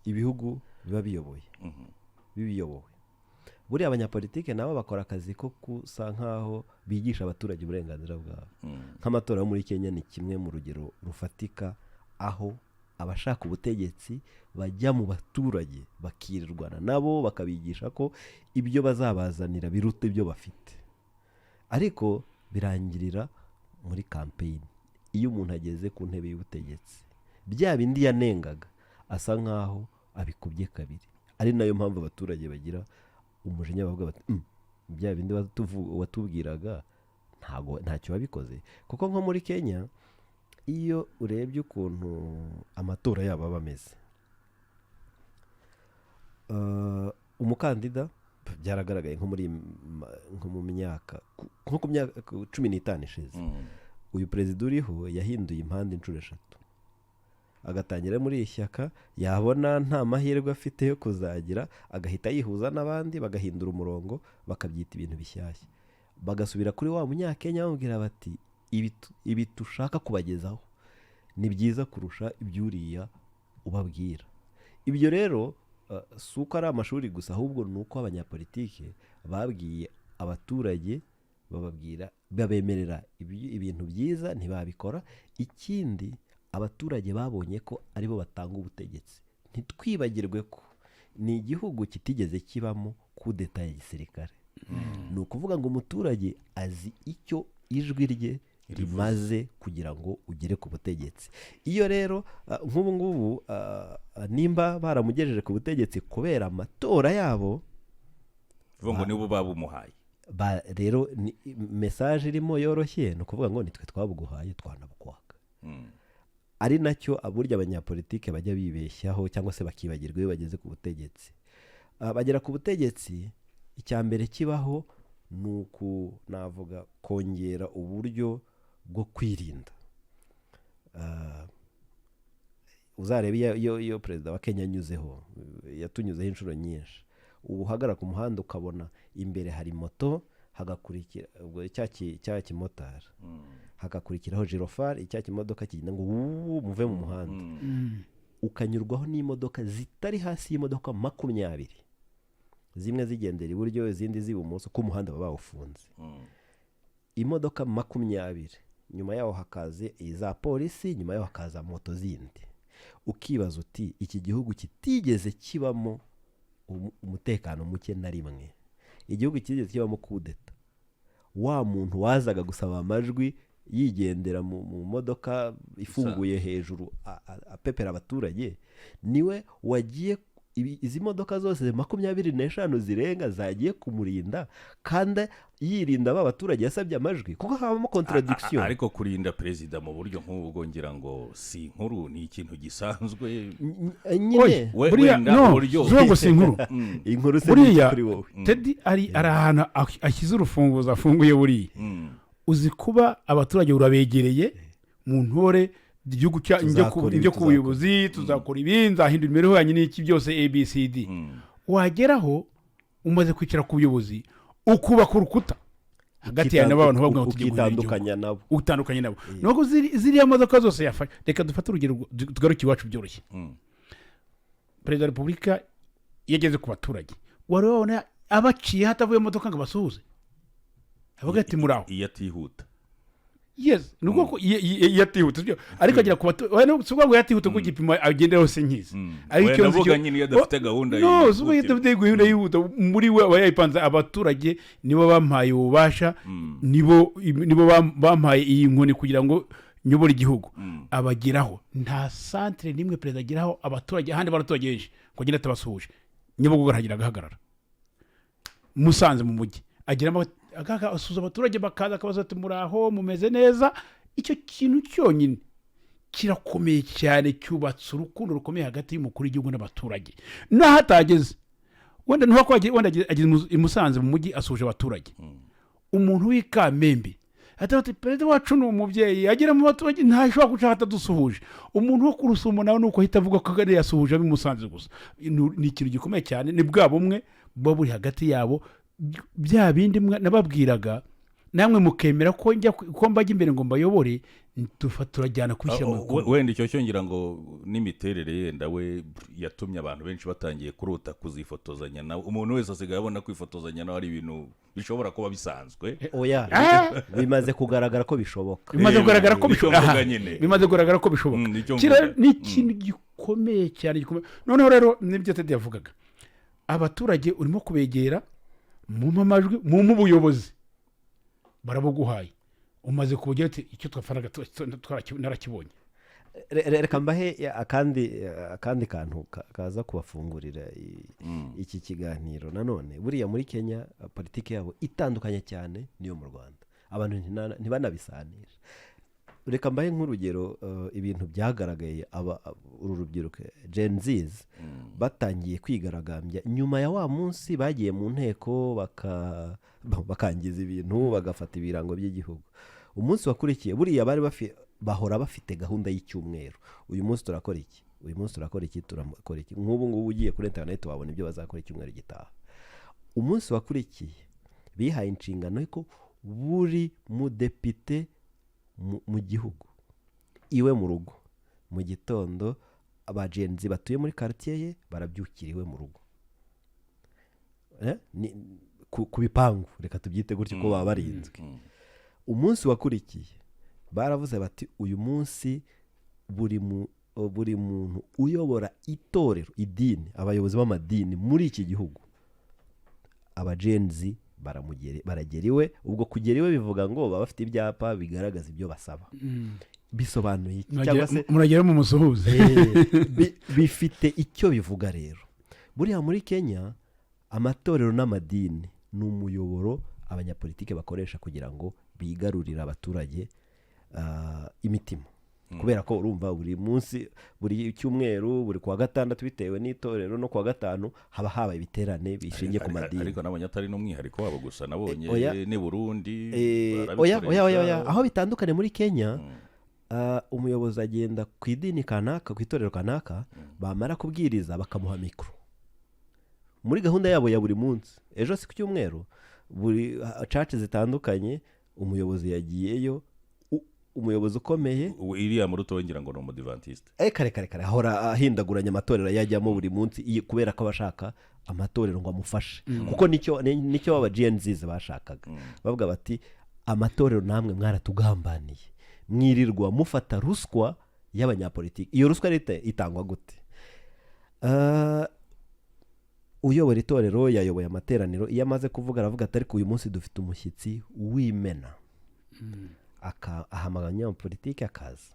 ibihugu biba biyoboye, biyobowe, buriya abanyapolitike nabo bakora akazi ko gusa nkaho bigisha abaturage uburenganzira bwabo. Nk'amatora yo muri Kenya ni kimwe mu rugero rufatika, aho abashaka ubutegetsi bajya mu baturage, bakirirwana nabo, bakabigisha ko ibyo bazabazanira biruta ibyo bafite, ariko birangirira muri campaign. Iyo umuntu ageze ku ntebe y'ubutegetsi, bya bindi yanengaga asa nkaho abikubye kabiri, ari nayo mpamvu abaturage bagira umujinya, bavuga bati: Bya bindi watubwiraga ntago ntacyo wabikoze." Kuko nko muri Kenya, iyo urebye ukuntu amatora yabo aba ameze, umukandida byaragaragaye nko mu myaka nko ku myaka 15 ishize, uyu perezida uriho yahinduye impande inshuro eshatu. Agatangira muri iri shyaka, yabona nta mahirwe afite yo kuzagira, agahita yihuza n'abandi, bagahindura umurongo, bakabyita ibintu bishyashya, bagasubira kuri wa Munyakenya bamubwira bati: Ibi dushaka kubagezaho ni byiza kurusha iby'uriya ubabwira." Ibyo rero si uko ari amashuri gusa, ahubwo ni uko abanyapolitike babwiye abaturage, bababwira, babemerera ibintu byiza, ntibabikora. Ikindi, abaturage babonye ko aribo batanga ubutegetsi. Ntitwibagirwe ko ni igihugu kitigeze kibamo kudeta ya gisirikare. Ni ukuvuga ngo umuturage azi icyo ijwi rye rimaze kugira ngo ugere ku butegetsi. Iyo rero nk'ubu ngubu nimba baramugejeje ku butegetsi kubera amatora yabo, Bivuga ngo nibo babumuhaye. Rero ni message irimo yoroshye, ni ukuvuga ngo nitwe twabuguhaye, twanabukwaka. Ari nacyo burya abanyapolitike bajya bibeshyaho cyangwa se bakibagirwa iyo bageze ku butegetsi. Bagera ku butegetsi, icya mbere kibaho ni uku, navuga, kongera uburyo bwo kwirinda. Uzarebe iyo perezida wa Kenya anyuzeho, yatunyuzeho inshuro nyinshi, ubu uhagarara ku muhanda ukabona imbere hari moto, hagakurikira ubwo cya kimotari, hagakurikiraho gyrophare, icya kimodoka kigenda ngo wuuu, muve mu muhanda, ukanyurwaho n'imodoka zitari hasi y'imodoka 20, zimwe zigendera iburyo, izindi z'ibumoso, ko umuhanda baba bawufunze. Imodoka 20, nyuma yaho hakaza iza polisi, nyuma yaho hakaza moto zindi. Ukibaza uti: "Iki gihugu kitigeze kibamo umutekano muke na rimwe, igihugu kitigeze kibamo kudeta, wa muntu wazaga gusaba amajwi yigendera mu modoka ifunguye hejuru, apepera abaturage, niwe wagiye izi modoka zose 25 zirenga zagiye kumurinda, kandi yirinda ba baturage yasabye amajwi?" Kuko habamo contradiction. Ariko kurinda perezida mu buryo nk'ubwo, ngira ngo si inkuru, ni ikintu gisanzwe. Nyine. Buriya Wenda no uburyo- zuba ngo si inkuru. Inkuru se Buriya ni kuri wowe? Teddy ari ahantu ashyize urufunguzo afunguye buriya. Uzi kuba abaturage urabegereye mu ntore igihugu cya njye ku Tuzakora ibi, njye ku tuzakora. buyobozi, tuzakora ibi, nzahindura imibereho yanyu n'iki byose, ABCD. Wageraho umaze kwicara ku buyobozi, ukubaka urukuta hagati yawe n'abantu, bavuga ngo tugiye guhindura igihugu. Ukitandukanya nabo. Utandukanye nabo. Nuko ziriya modoka zose yafashe, reka dufate urugero tugaruke iwacu byoroshye. Perezida wa Repubulika iyo ageze ku baturage, wari wabona abaciye hatavuye imodoka ngo abasuhuze, avuga ati: "Muraho"? Iyo atihuta. Yes, ni ukuvuga ko iyo atihuta sibyo, ariko agera ku baturage. Si ukuvuga ngo yatihuta kuko igipimo agenderaho se nkizi. Ariko Wenda icyo nzi avuga nyine iyo adafite gahunda no si ukuvuga iyo yihutirwa. adafite gahunda yihuta, muri we aba yayipanze. Abaturage nibo bampaye ububasha, nibo bampaye iyi nkoni kugira ngo nyobore igihugu. Abageraho, nta santere n'imwe perezida ageraho abaturage, ahandi abaturage benshi, ngo agende atabasuhuje. Nyabugogo arahagera agahagarara, Musanze mu mujyi ageramo agasuhuza abaturage, bakaza akabaza ati: "Muraho, mumeze neza?" Icyo kintu cyonyine. Kirakomeye cyane, cyubatse urukundo rukomeye hagati y'umukuru w'igihugu n'abaturage. N'aho atageze, wenda ntuba ko wenda ageze i Musanze mu mujyi, asuhuje abaturage, umuntu w'i Kamembe ati: "Perezida wacu ni umubyeyi, agera mu baturage, ntashobora guca atadusuhuje." Umuntu wo ku Rusumo nawe nuko ahita avuga ko Kagame yasuhuje ab'i Musanze gusa. Ni ikintu gikomeye cyane, ni bwa bumwe buba buri hagati yabo, bya bindi nababwiraga namwe mukemera ko njya ko mbajya imbere ngo mbayobore, turajyana kubishyira mu bikorwa. Wenda icyo cyongera ngo n'imiterere yenda we yatumye abantu benshi batangiye kurota kuzifotozanya nawe. Umuntu wese asigaye abona kwifotozanya nawe ari ibintu bishobora kuba bisanzwe. Oya, bimaze kugaragara ko bishoboka. Bimaze kugaragara ko nicyo bishoboka. mvuga Aha, nyine. Bimaze kugaragara ko bishoboka. Nicyo Kiriya mvuga. ni ikintu gikomeye cyane, gikomeye. Noneho rero nibyo Tedi yavugaga, abaturage urimo kubegera, mumpe amajwi, mumpe ubuyobozi, barabuguhaye, umaze kubugira ati icyo twafanaga narakibonye. Reka mbahe akandi kantu kaza kubafungurira iki kiganiro. Nanone buriya muri Kenya, politiki yabo itandukanye cyane n'iyo mu Rwanda, abantu ntibanabisanisha. Reka mbahe nk'urugero, ibintu byagaragaye, uru rubyiruko Gen Zs batangiye kwigaragambya nyuma ya wa munsi bagiye mu nteko bakangiza ibintu, bagafata ibirango by'igihugu. Umunsi wakurikiye, buriya bari bahora bafite gahunda y'icyumweru: uyu munsi turakora iki, uyu munsi turakora iki, turakora iki. Nk'ubu ngubu ugiye kuri interineti wabona ibyo bazakora icyumweru gitaha. Umunsi wakurikiye bihaye inshingano ko buri mudepite mu gihugu, iwe mu rugo, mu gitondo abagenzi batuye muri quartier ye barabyukira iwe mu rugo. Ku bipangu, reka tubyite gutyo, ko baba barinzwe. Umunsi wakurikiye baravuze bati: "Uyu munsi buri muntu uyobora itorero, idini, abayobozi b'amadini muri iki gihugu, aba Gen Z baragera iwe." Ubwo kugera iwe bivuga ngo baba bafite ibyapa bigaragaza ibyo basaba. Bisobanuye iki? Cyangwa se Muragera mu musuhuze. Bifite icyo bivuga rero. Buriya muri Kenya amatorero n'amadini ni umuyoboro abanyapolitike bakoresha kugira ngo bigarurire abaturage imitima, kubera ko urumva buri munsi, buri cyumweru, buri kuwa gatandatu bitewe n'itorero, no kuwa gatanu haba habaye ibiterane bishingiye ku madini. Ariko nabonye atari n'umwihariko wabo gusa, nabonye Oya. n'i Burundi Oya, oya, oya, oya. barabikoresha. Aho bitandukanye muri Kenya, umuyobozi agenda ku idini kanaka, ku itorero kanaka, bamara kubwiriza bakamuha mikoro. Muri gahunda yabo ya buri munsi, ejo si ku cyumweru, buri church zitandukanye umuyobozi yagiyeyo, umuyobozi ukomeye. Ubu iriya Muruto we ngira ngo ni Umudivantiste. Kare kare kare, ahora ahindaguranya amatorero yajyamo buri munsi, kubera ko aba ashaka amatorero ngo amufashe, kuko nicyo aba Gen Zs bashakaga. Bavuga bati: "Amatorero namwe mwaratugambaniye, mwirirwa mufata ruswa y'abanyapolitiki." Iyo ruswa rero itangwa gute? Uyobora itorero yayoboye amateraniro, iyo amaze kuvuga aravuga ati: "Ariko uyu munsi dufite umushyitsi w'imena." Ahamagara umunyapolitiki akaza,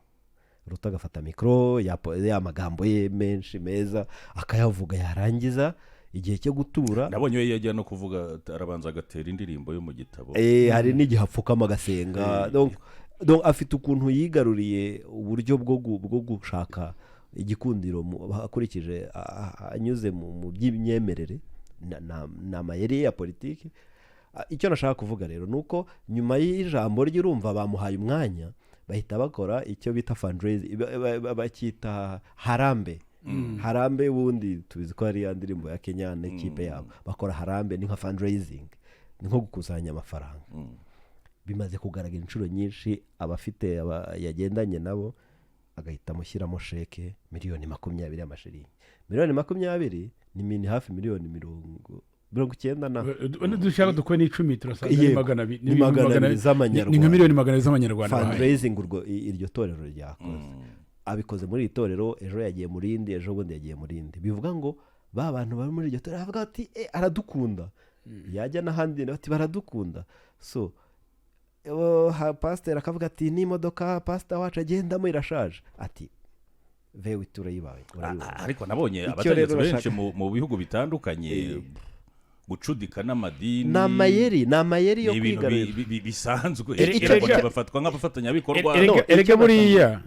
Ruto agafata mikoro, ya magambo ye menshi meza akayavuga, yarangiza igihe cyo gutura. Nabonye we yajya no kuvuga arabanza agatera indirimbo yo mu gitabo. Hari n'igihe apfukama agasenga. Donc afite ukuntu yigaruriye uburyo bwo gushaka igikundiro akurikije anyuze mu by'imyemerere ni amayeri ya politiki. Icyo nashaka kuvuga rero ni uko nyuma y'ijambo rye, urumva bamuhaye umwanya, bahita bakora icyo bita fundraising, bacyita harambee. Harambee ubundi tubizi ko ari ya ndirimbo ya Kenya n'ikipe yabo. Bakora harambee, ni nka fundraising, ni nko gukusanya amafaranga. Bimaze kugaragara inshuro nyinshi, abafite yagendanye nabo agahita amushyiramo sheke 20 miliyoni y'amashiringi. 20 miliyoni ni mini hafi miliyoni 90 na Dushaka dukore n'icumi, turasanga ni Yego, 200. Ni 200 z'amanyarwanda. Ni nka 200 miliyoni z'amanyarwanda bahaye. Fundraising urwo iryo torero ryakoze, abikoze muri iri torero, ejo yagiye mu rindi, ejo bundi yagiye mu rindi. Bivuga ngo ba bantu bari muri iryo torero bavuga bati: "Eh, aradukunda." Yajya n'ahandi bati: "Baradukunda." So pasiteri akavuga ati: "N'imodoka pasita wacu agendamo irashaje," ati: "Vewe turayibaye, urayibona." Ariko nabonye Icyo abategetsi rero benshi mu bihugu bitandukanye. Gucudika n'amadini Ni amayeri yo ni ibintu kwigarurira. bisanzwe. Bafatwa nk'abafatanyabikorwa. No, Erega icyo buriya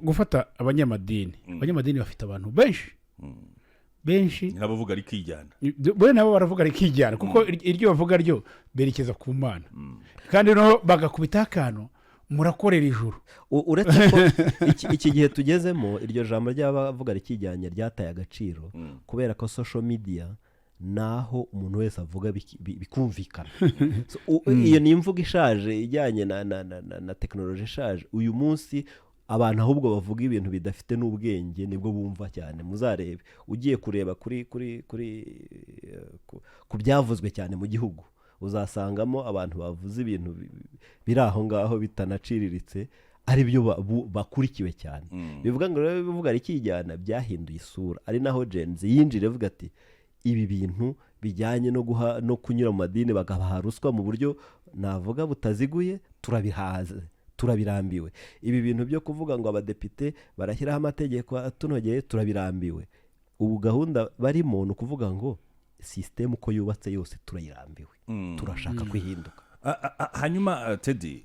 gufata abanyamadini bafite abantu benshi benshi. Ni n'abavuga rikijyana. Bo nabo baravuga rikijyana, kuko iryo bavuga ryo berekeza ku Mana, kandi noneho bagakubitaho akantu: murakorera ijuru. Uretse ko iki gihe tugezemo, iryo jambo ry'abavuga rikijyanye ryataye agaciro, kubera ko social media naho umuntu wese avuga bikumvikana. So, iyo ni imvugo ishaje ijyanye na tekinoloji ishaje. Uyu munsi abantu ahubwo bavuga ibintu bidafite n'ubwenge nibwo bumva cyane. Muzarebe, ugiye kureba kuri kuri kuri eh, ku- ku byavuzwe cyane mu gihugu, uzasangamo abantu bavuze ibintu biri aho ngaho bitanaciriritse, ari byo bakurikiwe cyane. Bivuga ngo rero bivuga rikijyana byahinduye isura, ari naho Gen Z yinjira ivuga ati: "Ibi bintu bijyanye no guha no kunyura mu madini bagabaha ruswa mu buryo navuga butaziguye, turabihaze, turabirambiwe. Ibi bintu byo kuvuga ngo abadepite barashyiraho amategeko atunogeye, turabirambiwe." Ubu gahunda barimo ni ukuvuga ngo sisitemu uko yubatse yose turayirambiwe, turashaka kwihinduka. Hanyuma Teddy,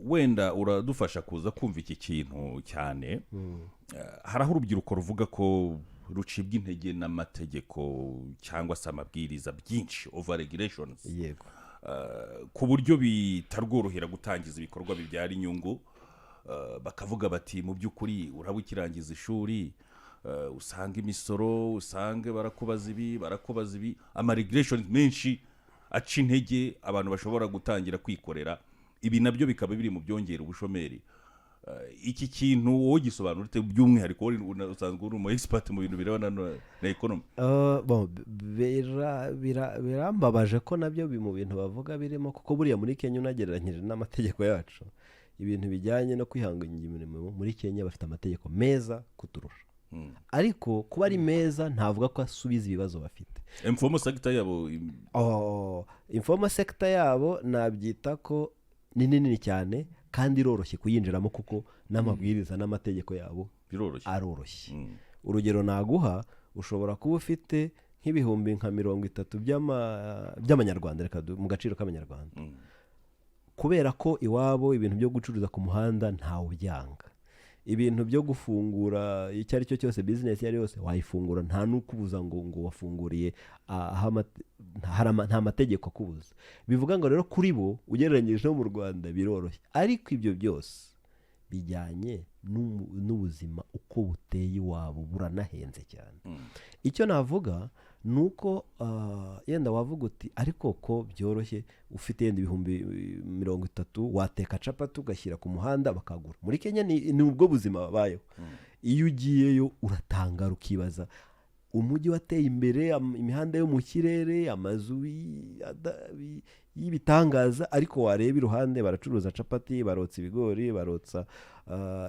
wenda uradufasha kuza kumva iki kintu cyane. Hari aho urubyiruko ruvuga ko rucibwa intege n'amategeko cyangwa se amabwiriza byinshi, over regulations, ku buryo bitarworohera gutangiza ibikorwa bibyara inyungu. Bakavuga bati: "Mu by'ukuri uraba ukirangiza ishuri, usanga imisoro, usange barakubaza ibi, barakubaza ibi, ama regulations menshi aca intege abantu bashobora gutangira kwikorera." Ibi nabyo bikaba biri mu byongera ubushomeri. Iki kintu wowe gisobanura ute, by'umwihariko wowe usanzwe uri umu expert mu bintu birebana na economy? Bon, birambabaje ko nabyo mu bintu bavuga birimo, kuko buriya muri Kenya, unagereranyije n'amategeko yacu, ibintu bijyanye no kwihangira imirimo, muri Kenya bafite amategeko meza kuturusha. Ariko kuba ari meza ntavuga ko asubiza ibibazo bafite. Informal sector yabo Oh, informal sector yabo nabyita ko ni nini cyane kandi iroroshye kuyinjiramo, kuko n'amabwiriza n'amategeko yabo biroroshye. Aroroshye. Urugero naguha, ushobora kuba ufite nk'ibihumbi nka 30 by'amanyarwanda, reka mu gaciro k'amanyarwanda, kubera ko iwabo ibintu byo gucuruza ku muhanda ntawe ubyanga, ibintu byo gufungura icyo ari cyo cyose, bizinesi iyo ari yose wayifungura, nta n'ukubuza ngo wafunguriye aho nta mategeko akubuza. Bivuga ngo rero kuri bo, ugereranyije no mu Rwanda, biroroshye. Ariko ibyo byose bijyanye n'ubuzima uko buteye iwabo, buranahenze cyane. Icyo navuga ni uko yenda wavuga uti: "Ariko ko byoroshye, ufite yenda 30,000 wateka capati ugashyira ku muhanda bakagura." Muri Kenya ni ubwo buzima babayeho. Iyo ugiyeyo uratangara, ukibaza umujyi wateye imbere, imihanda yo mu kirere, amazu y'ibitangaza, ariko wareba iruhande baracuruza capati, barotsa ibigori, barotsa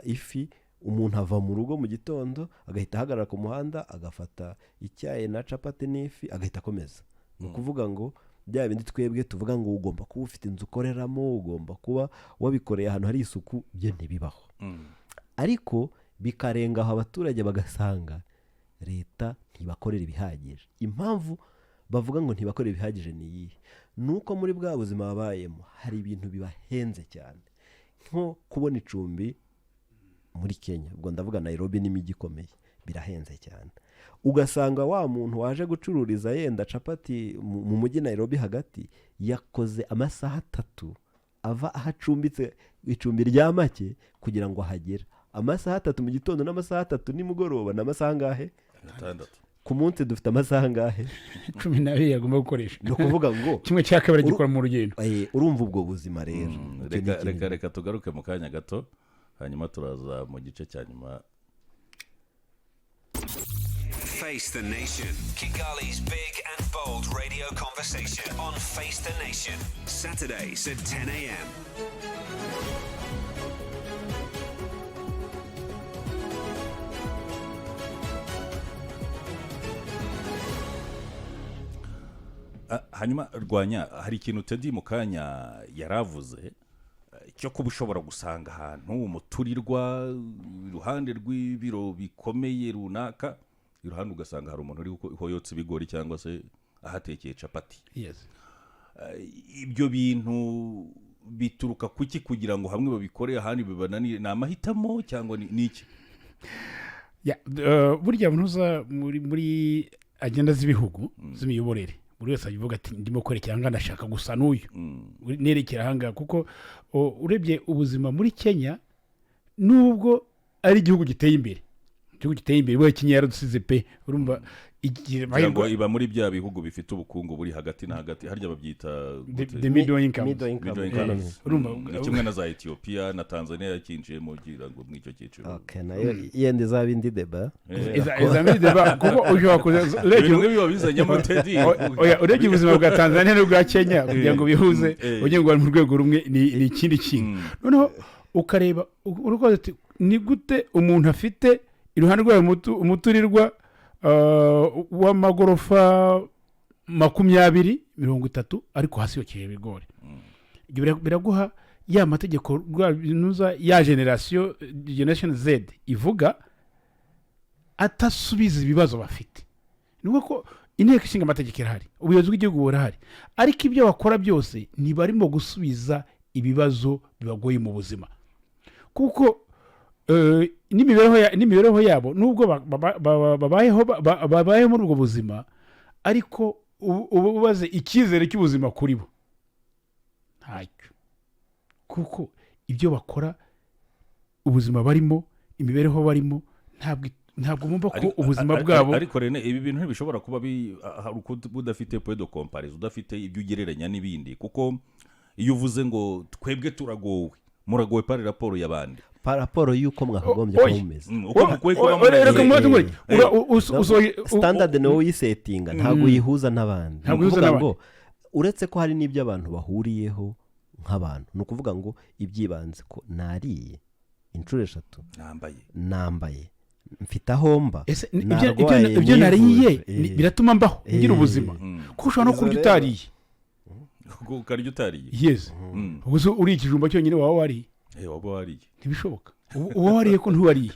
ifi. Umuntu ava mu rugo mu gitondo agahita ahagarara ku muhanda, agafata icyayi na capati n'ifi, agahita akomeza. Ni ukuvuga ngo bya bindi twebwe tuvuga ngo ugomba kuba ufite inzu ukoreramo, ugomba kuba wabikoreye ahantu hari isuku, byo ntibibaho. Ariko bikarenga aho, abaturage bagasanga leta ntibakorera ibihagije. Impamvu bavuga ngo ntibakorera ibihagije ni iyihe? Ni uko muri bwa buzima babayemo hari ibintu bibahenze cyane, nko kubona icumbi muri Kenya, ubwo ndavuga Nairobi n'imijyi ikomeye, birahenze cyane. Ugasanga wa muntu waje gucururiza yenda capati mu mujyi Nairobi hagati, yakoze amasaha 3 ava aho acumbitse, icumbi rya make, kugira ngo ahagere. Amasaha 3 mu gitondo n'amasaha 3 nimugoroba ni amasaha angahe? 6. Ku munsi dufite amasaha angahe? 12 agomba gukoresha. Ni ukuvuga ngo 1/2 gikora mu rugendo. Urumva ubwo buzima rero. Icyo ni Reka ikintu. reka tugaruke mu kanya gato, hanyuma turaza mu gice cya nyuma. Face the Nation. Kigali's big and bold radio conversation on Face the Nation. Saturdays at 10 a.m. Hanyuma rwanya, hari ikintu Teddy mu kanya yaravuze, cyo kuba ushobora gusanga ahantu umuturirwa iruhande rw'ibiro bikomeye runaka, iruhande ugasanga hari umuntu uri hoyotsa ibigori cyangwa se Ahatekeye capati. Yes. Ibyo bintu bituruka kuki kugira ngo hamwe babikore, ahandi bibananire? Ni amahitamo cyangwa ni iki? Ya, burya ntuza muri agenda z'ibihugu z'imiyoborere, buri wese avuga ati: "Ndimo kwerekera ahangaha, ndashaka gusa n'uyu, nerekera ahangaha." Kuko urebye ubuzima muri Kenya, nubwo ari igihugu giteye imbere, igihugu giteye imbere, we Kenya yaradusize pe, urumva igira Kugira ngo amahirwe. Iba muri bya bihugu bifite ubukungu buri hagati na hagati, harya babyita gute? The middle income. Middle income. Middle incomes. Urumva. Ni kimwe na za Etiyopiya na Tanzania yakinjiyemo, ngira ngo muri icyo cyiciro. Okay, nayo yenda izaba indi débat. Iza muri débat, kuko ushobora kuza urebye Ibintu nk'ibi babizanyemo, Teddy. Oya, urebye ubuzima bwa Tanzania n'ubwa Kenya kugira ngo bihuze, ugira ngo bari mu rwego rumwe, ni ikindi kintu. Noneho ukareba urukoze uti: "Ni gute umuntu afite iruhande rwayo umuturirwa w'amagorofa 20, 30, ariko hasi yokeje ibigori?" Ibyo biraguha ya mategeko nuza ya generation Z ivuga atasubiza ibibazo bafite. Ni ukuvuga ko Inteko Ishinga Amategeko irahari, ubuyobozi bw'igihugu burahari, ariko ibyo bakora byose ntibarimo gusubiza ibibazo bibagoye mu buzima, kuko n'imibereho yabo, nubwo babayeho muri ubwo buzima, ariko ubu ubaze icyizere cy'ubuzima kuri bo ntacyo, kuko ibyo bakora, ubuzima barimo, imibereho barimo, ntabwo bumva ko ubuzima bwabo. Ariko Rene, ibi bintu ntibishobora kuba hari uko udafite point de comparaison, udafite ibyo ugereranya n'ibindi, kuko iyo uvuze ngo twebwe turagowe, muragowe par rapport y'abandi. Par rapport y'uko mwakagombye Oya. kuba mumeze. Uko mukwiye kuba Reka mumeze. mubaze ngo Standard niwowe uyisetinga, ntabwo uyihuza n'abandi. Ni Ntabwo uyihuza ukuvuga n'abandi. ngo uretse ko hari n'ibyo abantu bahuriyeho nk'abantu, ni ukuvuga ngo iby'ibanze, ko nariye inshuro eshatu, Nambaye. nambaye, mfite aho mba, Ese narwaye, ibyo nariye nivuje. Biratuma mbaho ngira ubuzima? Kuko ushobora no Izo kurya rero- utariye. Ukarya utariye. Yes. Ubwo se uriye ikijumba cyonyine waba wariye? Waba wariye. Ntibishoboka. Uba wariye ko ntiwariye.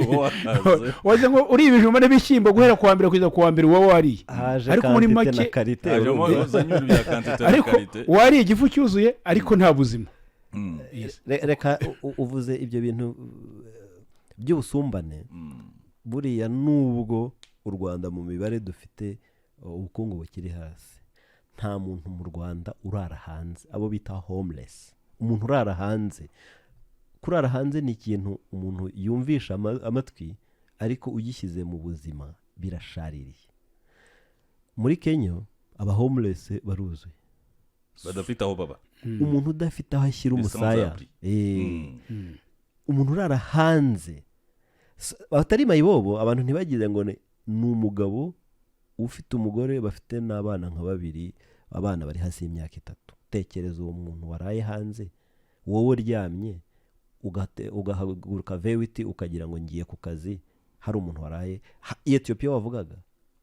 Uba wahaze. Wagira ngo uriye ibijumba n'ibishyimbo guhera ku wa mbere kugeza ku wa mbere, uba wariye. Haje Ariko muri quantité na make qualité. Hajemo Urumva? uzanye ibintu bya quantité na Ariko qualité. wariye igifu cyuzuye, ariko nta buzima. Yes. Reka uvuze ibyo bintu by'ubusumbane. Buriya nubwo u Rwanda mu mibare dufite ubukungu bukiri hasi, nta muntu mu Rwanda urara hanze, abo bita homeless. Umuntu urara hanze, kurara hanze ni ikintu umuntu yumvisha amatwi, ariko ugishyize mu buzima birashaririye. Muri Kenya aba homeless baruzuye. Badafite aho baba. Umuntu udafite aho ashyira Ni umusaya. sans-abri. Umuntu urara hanze batari mayibobo, abantu ntibagire ngo ni umugabo ufite umugore, bafite n'abana nka babiri, abana bari hasi y'imyaka 3. Tekereza uwo muntu waraye hanze, wowe uryamye ugahaguruka vewiti ukagira ngo ngiye ku kazi, hari umuntu waraye i Etiyopiya wavugaga,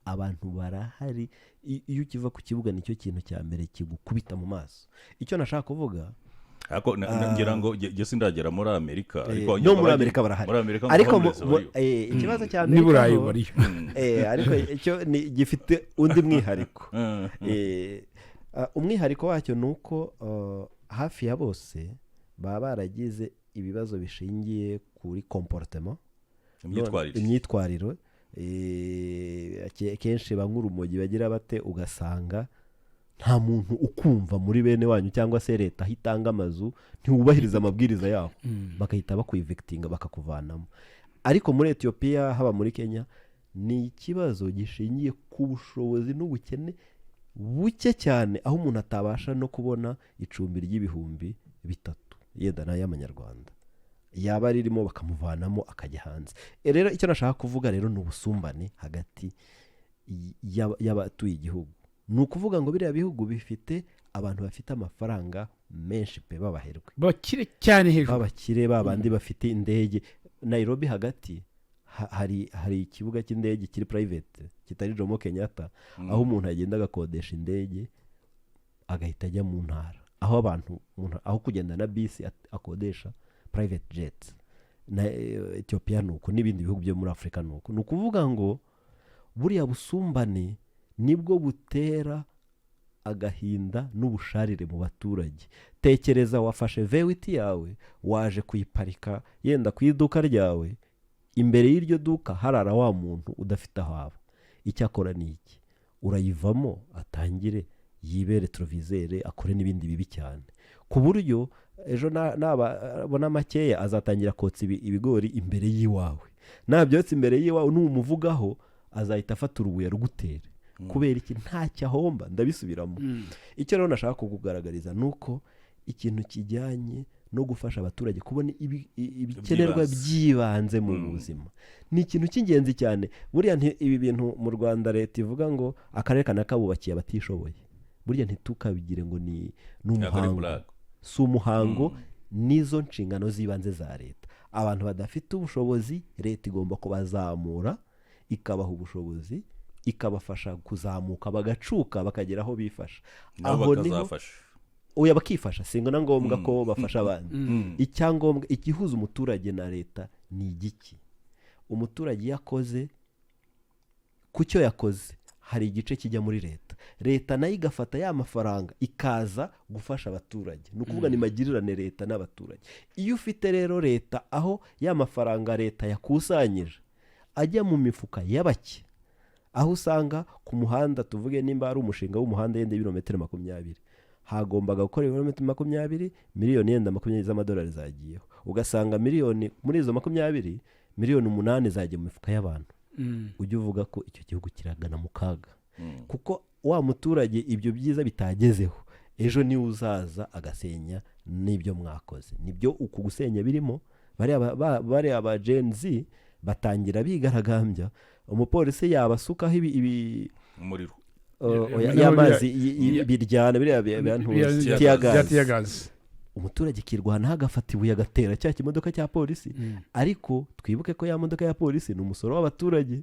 abantu barahari. Iyo ukiva ku kibuga nicyo kintu cya mbere kigukubita mu maso. Icyo nashaka kuvuga, Ariko ngira ngo jye sindagera muri Amerika, ariko no muri Amerika barahari. Muri Amerika ngo Ariko homeless bariyo. Ikibazo cya N'i Amerika Burayi ho bariyo. Ariko icyo gifite undi mwihariko. Umwihariko wacyo ni uko hafi ya bose baba baragize ibibazo bishingiye kuri comportement. Imyitwarire. Imyitwarire. Kenshi banywa urumogi, bagira bate, ugasanga nta muntu ukumva muri bene wanyu, cyangwa se leta aho itanga amazu ntiwubahiriza amabwiriza yaho, bagahita bakwivikitinga bakakuvanamo. Ariko muri Etiyopiya, haba muri Kenya, ni ikibazo gishingiye ku bushobozi n'ubukene buke cyane, aho umuntu atabasha no kubona icumbi ry'ibihumbi 3 yenda n'ay'amanyarwanda, yaba ririmo bakamuvanamo akajya hanze. Rero icyo nashaka kuvuga rero ni ubusumbane hagati y'abatuye igihugu. Ni ukuvuga ngo biriya bihugu bifite abantu bafite amafaranga menshi pe, b'abaherwe. Bakire cyane hejuru. B'abakire, ba bandi bafite indege. Nairobi hagati hari ikibuga cy'indege kiri private kitari Jomo Kenyatta, aho umuntu agenda agakodesha indege agahita ajya mu ntara, aho abantu umuntu aho kugenda na bisi akodesha private jet. Na Ethiopia ni uko, n'ibindi bihugu byo muri Afurika ni uko. Ni ukuvuga ngo buriya busumbane Nibwo butera agahinda n'ubusharire mu baturage. Tekereza wafashe V8 yawe, waje kuyiparika yenda ku iduka ryawe, imbere y'iryo duka harara wa muntu udafite aho aba. Icyo akora ni iki? Urayivamo, atangire yibe rétroviseur, akore n'ibindi bibi cyane, ku buryo ejo nabona makeya azatangira kotsa ibigori imbere y'iwawe. Nabyotsa imbere y'iwawe, numuvugaho azahita afata urubuye arugutere. Kubera iki? Ntacyo ahomba. Ndabisubiramo, icyo rero nashaka kukugaragariza ni uko ikintu kijyanye no gufasha abaturage kubona ibikenerwa By'ibanze. by'ibanze mu buzima ni ikintu cy'ingenzi cyane. Buriya ibi bintu mu Rwanda leta ivuga ngo akarere kanakabubakiye abatishoboye, burya ntitukabigire ngo ni Ntabwo ari umuhango. blague. Si umuhango, nizo nshingano z'ibanze za leta. Abantu badafite ubushobozi, leta igomba kubazamura, ikabaha ubushobozi, ikabafasha kuzamuka, bagacuka, bakagera aho bifasha. Nabo Aho niho bakazafasha. Oya, bakifasha, si na ngombwa ko bafasha abandi. Icyangombwa, igihuza umuturage na leta ni igiki? Umuturage iyo akoze, ku cyo yakoze hari igice kijya muri leta, leta nayo igafata ya mafaranga ikaza gufasha abaturage. Ni ukuvuga ni magirirane leta n'abaturage. Iyo ufite rero leta aho ya mafaranga leta yakusanyije ajya mu mifuka y'abake, aho usanga ku muhanda, tuvuge nimba ari umushinga w'umuhanda yenda ibirometero 20, hagombaga gukora ibirometero 20, miliyoni yenda 20 z'amadolari zagiyeho, ugasanga miliyoni muri izo 20, miliyoni 8 zagiye mu mifuka y'abantu, ujye uvuga ko icyo gihugu kiragana mu kaga, kuko wa muturage ibyo byiza bitagezeho, ejo niwe uzaza agasenya n'ibyo mwakoze. Nibyo uku gusenya birimo. Bariya ba Gen Z batangira bigaragambya, umupolisi yabasukaho ibi Umuriro. Oya, y'amazi biryana biriya Bya tear gas. Tear gas. Umuturage akirwanaho, agafata ibuye, agatera cya kimodoka cya polisi. Ariko twibuke ko ya modoka ya polisi ni umusoro w'abaturage.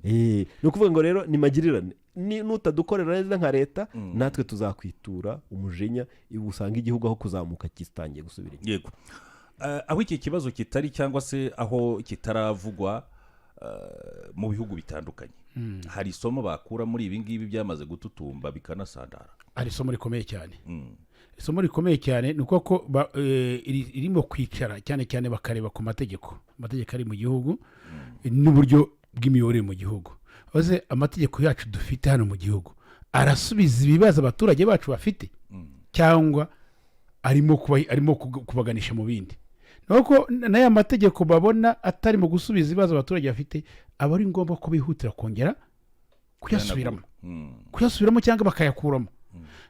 Ni ukuvuga ngo rero ni magirirane. Nutadukorera neza nka leta, natwe tuzakwitura umujinya. Usanga igihugu aho kuzamuka gitangiye gusubira inyuma. Yego. Aho iki kibazo kitari cyangwa se aho kitaravugwa, mu bihugu bitandukanye hari isomo bakura muri ibi ngibi byamaze gututumba bikanasandara? Hari isomo rikomeye cyane. Isomo rikomeye cyane ni uko ko irimo kwicara cyane cyane bakareba ku mategeko, amategeko ari mu gihugu n'uburyo bw'imiyoborere mu gihugu. Maze amategeko yacu dufite hano mu gihugu arasubiza ibibazo abaturage bacu bafite, cyangwa arimo kubaganisha mu bindi? Nuko n'aya mategeko babona atari mu gusubiza ibibazo abaturage bafite, aba ari ngombwa ko bihutira kongera kuyasubiramo, kuyasubiramo cyangwa bakayakuramo.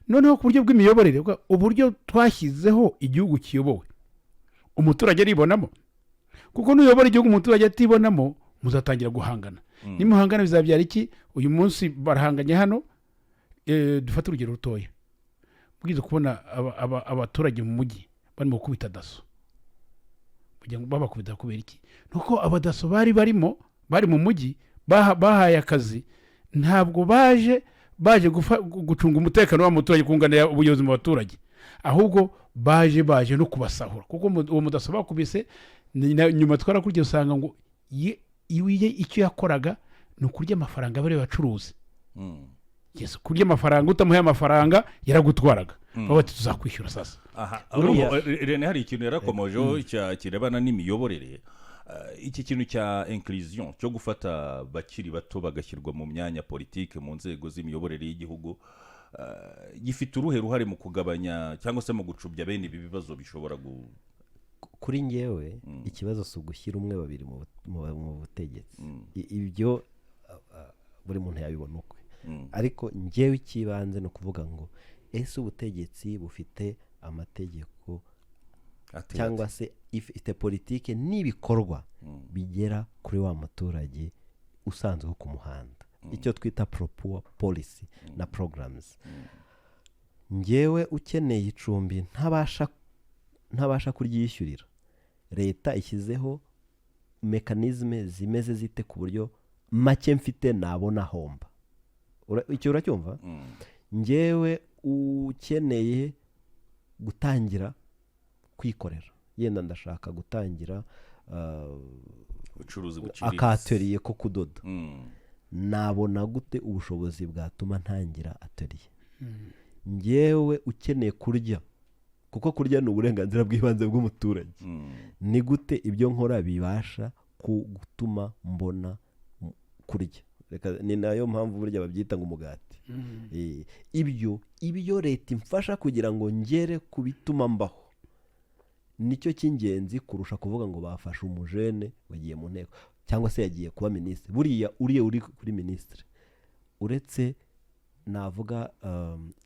Noneho ku buryo bw'imiyoborere, uburyo twashyizeho igihugu kiyobowe, umuturage aribonamo? Kuko nuyobora igihugu umuturage atibonamo, muzatangira guhangana. Nimuhangana bizabyara iki? Uyu munsi barahanganye hano. Dufate urugero rutoya. Bwiza kubona abaturage mu mujyi barimo gukubita DASSO, kugira ngo babakubita kubera iki? Nuko abaDASSO bari barimo, bari mu mujyi, bahaye akazi, ntabwo baje gucunga umutekano w'abaturage, kunganira ubuyobozi mu baturage, ahubwo baje no kubasahura. Kuko uwo muDASSO bakubise, nyuma twarakurikiye usanga ngo iwe icyo yakoraga ni ukurya amafaranga bariya bacuruzi. Yes, kurya amafaranga, utamuhaye amafaranga yaragutwaraga. Baba bati: "Tuzakwishyura sasa." Aha. Buriya- Urumva, Rene hari ikintu yarakomojeho kirebana n'imiyoborere. Iki kintu cya inclusion, cyo gufata bakiri bato bagashyirwa mu myanya politike, mu nzego z'imiyoborere y'igihugu, gifite uruhe ruhare mu kugabanya cyangwa se mu gucubya bene ibi bibazo bishobora Kuri ngewe, ikibazo si ugushyira umwe, babiri mu butegetsi. Ibyo buri muntu yabibona ukwe. Ariko ngewe icy'ibanze ni ukuvuga ngo: ese ubutegetsi bufite amategeko Ateye cyangwa se ifite politike n'ibikorwa bigera kuri wa muturage usanzwe wo ku muhanda, icyo twita pro-poor policy na programs? Ngewe ukeneye icumbi ntabasha kuryishyurira, leta ishyizeho mécanismes zimeze zite ku buryo make mfite nabona homba? Icyo uracyumva? Ngewe ukeneye gutangira kwikorera, yenda ndashaka gutangira Ubucuruzi buciriritse. Aka atelier ko kudoda. Nabona gute ubushobozi bwatuma ntangira atelier? Ngewe ukeneye kurya, kuko kurya ni uburenganzira bw'ibanze bw'umuturage, ni gute ibyo nkora bibasha gutuma mbona kurya? Reka, ni nayo mpamvu burya babyita ngo umugati. Ibyo leta imfasha kugira ngo ngere ku bituma mbaho nicyo cy'ingenzi kurusha kuvuga ngo bafashe umujene wagiye mu nteko cyangwa se yagiye kuba minisitiri. Buriya uriya uri kuri minisitiri, uretse navuga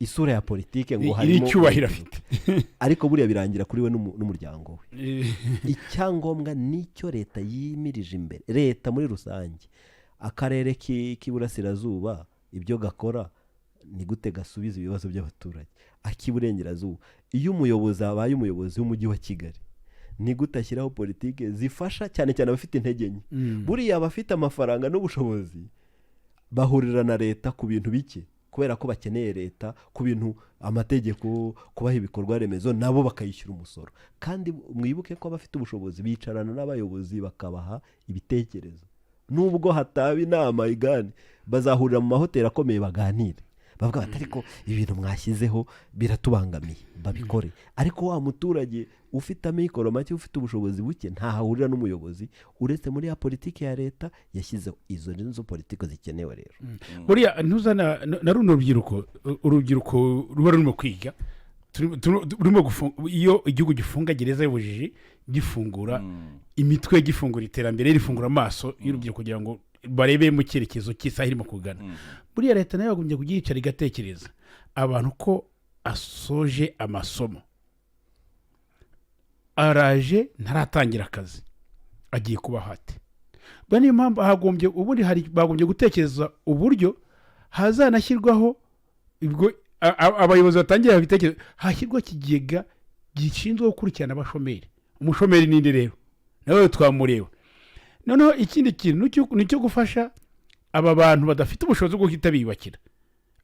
isura ya politike ngo harimo icyubahiro afite, ariko buriya birangira kuri we n'umuryango we. Icyangombwa nicyo leta yimirije imbere, leta muri rusange, akarere k'iburasirazuba ibyo gakora ni gute gasubiza ibibazo by'abaturage, ak'iburengerazuba. Iyo umuyobozi abaye umuyobozi w'umujyi wa Kigali, ni gute ashyiraho politike zifasha cyane cyane abafite intege nke? Buriya abafite amafaranga n'ubushobozi bahurira na leta ku bintu bike, kubera ko bakeneye leta ku bintu, amategeko, kubaha ibikorwa remezo, nabo bakayishyura umusoro. Kandi mwibuke ko abafite ubushobozi bicarana n'abayobozi bakabaha ibitekerezo. Nubwo hataba inama igani, bazahurira mu mahoteli akomeye baganire, bavuga bati: "Ariko ibintu mwashyizeho biratubangamiye," babikore. Ariko wa muturage ufite amikoro make, ufite ubushobozi buke, ntahahurira n'umuyobozi uretse muri ya politiki ya leta yashyizeho. Izo ni zo politiki zikenewe rero. Buriya ntuzana na runo rubyiruko, urubyiruko ruba rurimo kwiga, rurimo iyo igihugu gifunga gereza y'ubujiji, gifungura imitwe, gifungura iterambere, rifungura amaso y'urubyiruko kugira ngo barebe mu cyerekezo cy'isaha irimo kugana. Buriya leta nayo yagombye kujya yicara igatekereza abantu ko asoje amasomo, araje, ntaratangira akazi, agiye kubaho ate? Ubwo niyo mpamvu hagombye ubundi hari bagombye gutekereza uburyo hazanashyirwaho, ubwo abayobozi batangira ibitekerezo, hashyirwaho ikigega gishinzwe gukurikirana abashomeri. Umushomeri ninde rero? Nawe twamureba. Noneho ikindi kintu ni icyo gufasha aba bantu badafite ubushobozi bwo guhita biyubakira,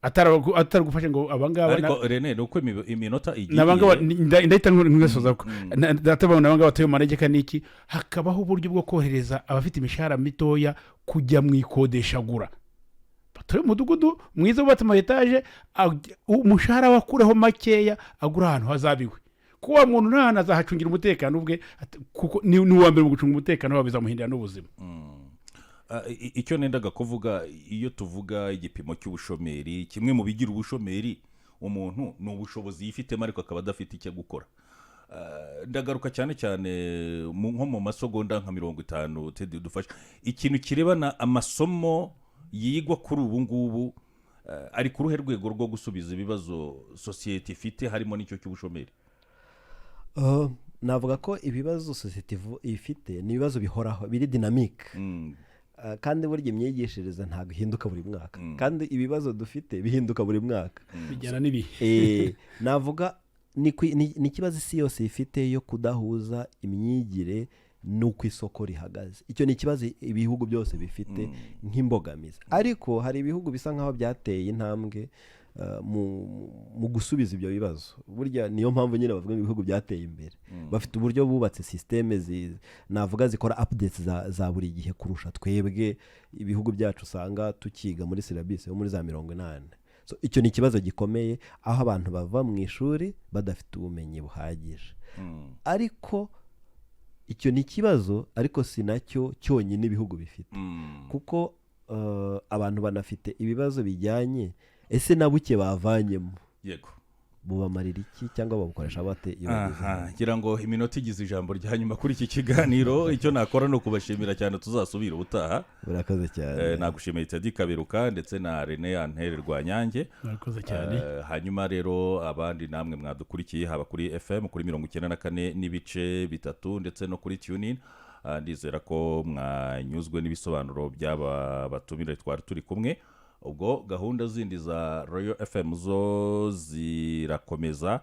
atari gufasha ngo abangaba Ariko Rene, ni uko iminota igiye. N'abangaba ndahita nkasoza ko data n'abangaba batuye mu manegeka n'iki, hakabaho uburyo bwo kohereza abafite imishahara mitoya kujya mu ikodeshagura, batuye mu mudugudu mwiza wubatse ama etaje, umushahara we akureho makeya agura ahantu hazabiwe, kuko wa muntu nta hantu azahacungira umutekano ubwe, kuko ni uwa mbere mu gucunga umutekano wawe, bizamuhindura n'ubuzima. Icyo nendaga kuvuga, iyo tuvuga igipimo cy'ubushomeri, kimwe mu bigira ubushomeri umuntu ni ubushobozi yifitemo ariko akaba adafite icyo gukora. Ndagaruka cyane cyane nko mu masegonda nka 50, Teddy, udufashe ikintu kirebana amasomo yigwa kuri ubu ngubu, ari ku ruhe rwego rwo gusubiza ibibazo sosiyete ifite, harimo n'icyo cy'ubushomeri? Navuga ko ibibazo sosiyete ifite ni ibibazo bihoraho, biri dynamique. Kandi burya imyigishirize ntabwo ihinduka buri mwaka, kandi ibibazo dufite bihinduka buri mwaka. Bijyana n'ibihe. Navuga ni ikibazo isi yose ifite yo kudahuza imyigire n'uko isoko rihagaze. Icyo ni ikibazo ibihugu byose bifite nk'imbogamizi, ariko hari ibihugu bisa nk'aho byateye intambwe mu gusubiza ibyo bibazo. Burya niyo mpamvu nyine bavuga ngo ibihugu byateye imbere bafite uburyo bubatse système navuga zikora updates za buri gihe kurusha twebwe ibihugu byacu usanga tukiga muri syllabus yo muri za 80. So, icyo ni ikibazo gikomeye, aho abantu bava mu ishuri badafite ubumenyi buhagije. Ariko icyo ni ikibazo, ariko si nacyo cyonyine ibihugu bifite, kuko abantu banafite ibibazo bijyanye ese na buke bavanyemo bubamarira iki cyangwa babukoresha bate iyo bageze hanze? Ngira ngo iminota igize ijambo rya nyuma kuri iki kiganiro. Icyo nakora ni ukubashimira cyane, tuzasubira ubutaha. Murakoze cyane. Nagushimiye Teddy Kaberuka ndetse na Rene Antere Rwanyange. Murakoze cyane. Hanyuma rero abandi namwe mwadukurikiye, haba kuri FM kuri 94.3 ndetse no kuri TuneIn, ndizera ko mwanyuzwe n'ibisobanuro by'aba batumire twari turi kumwe. Ubwo gahunda zindi za Royal FM zo zirakomeza.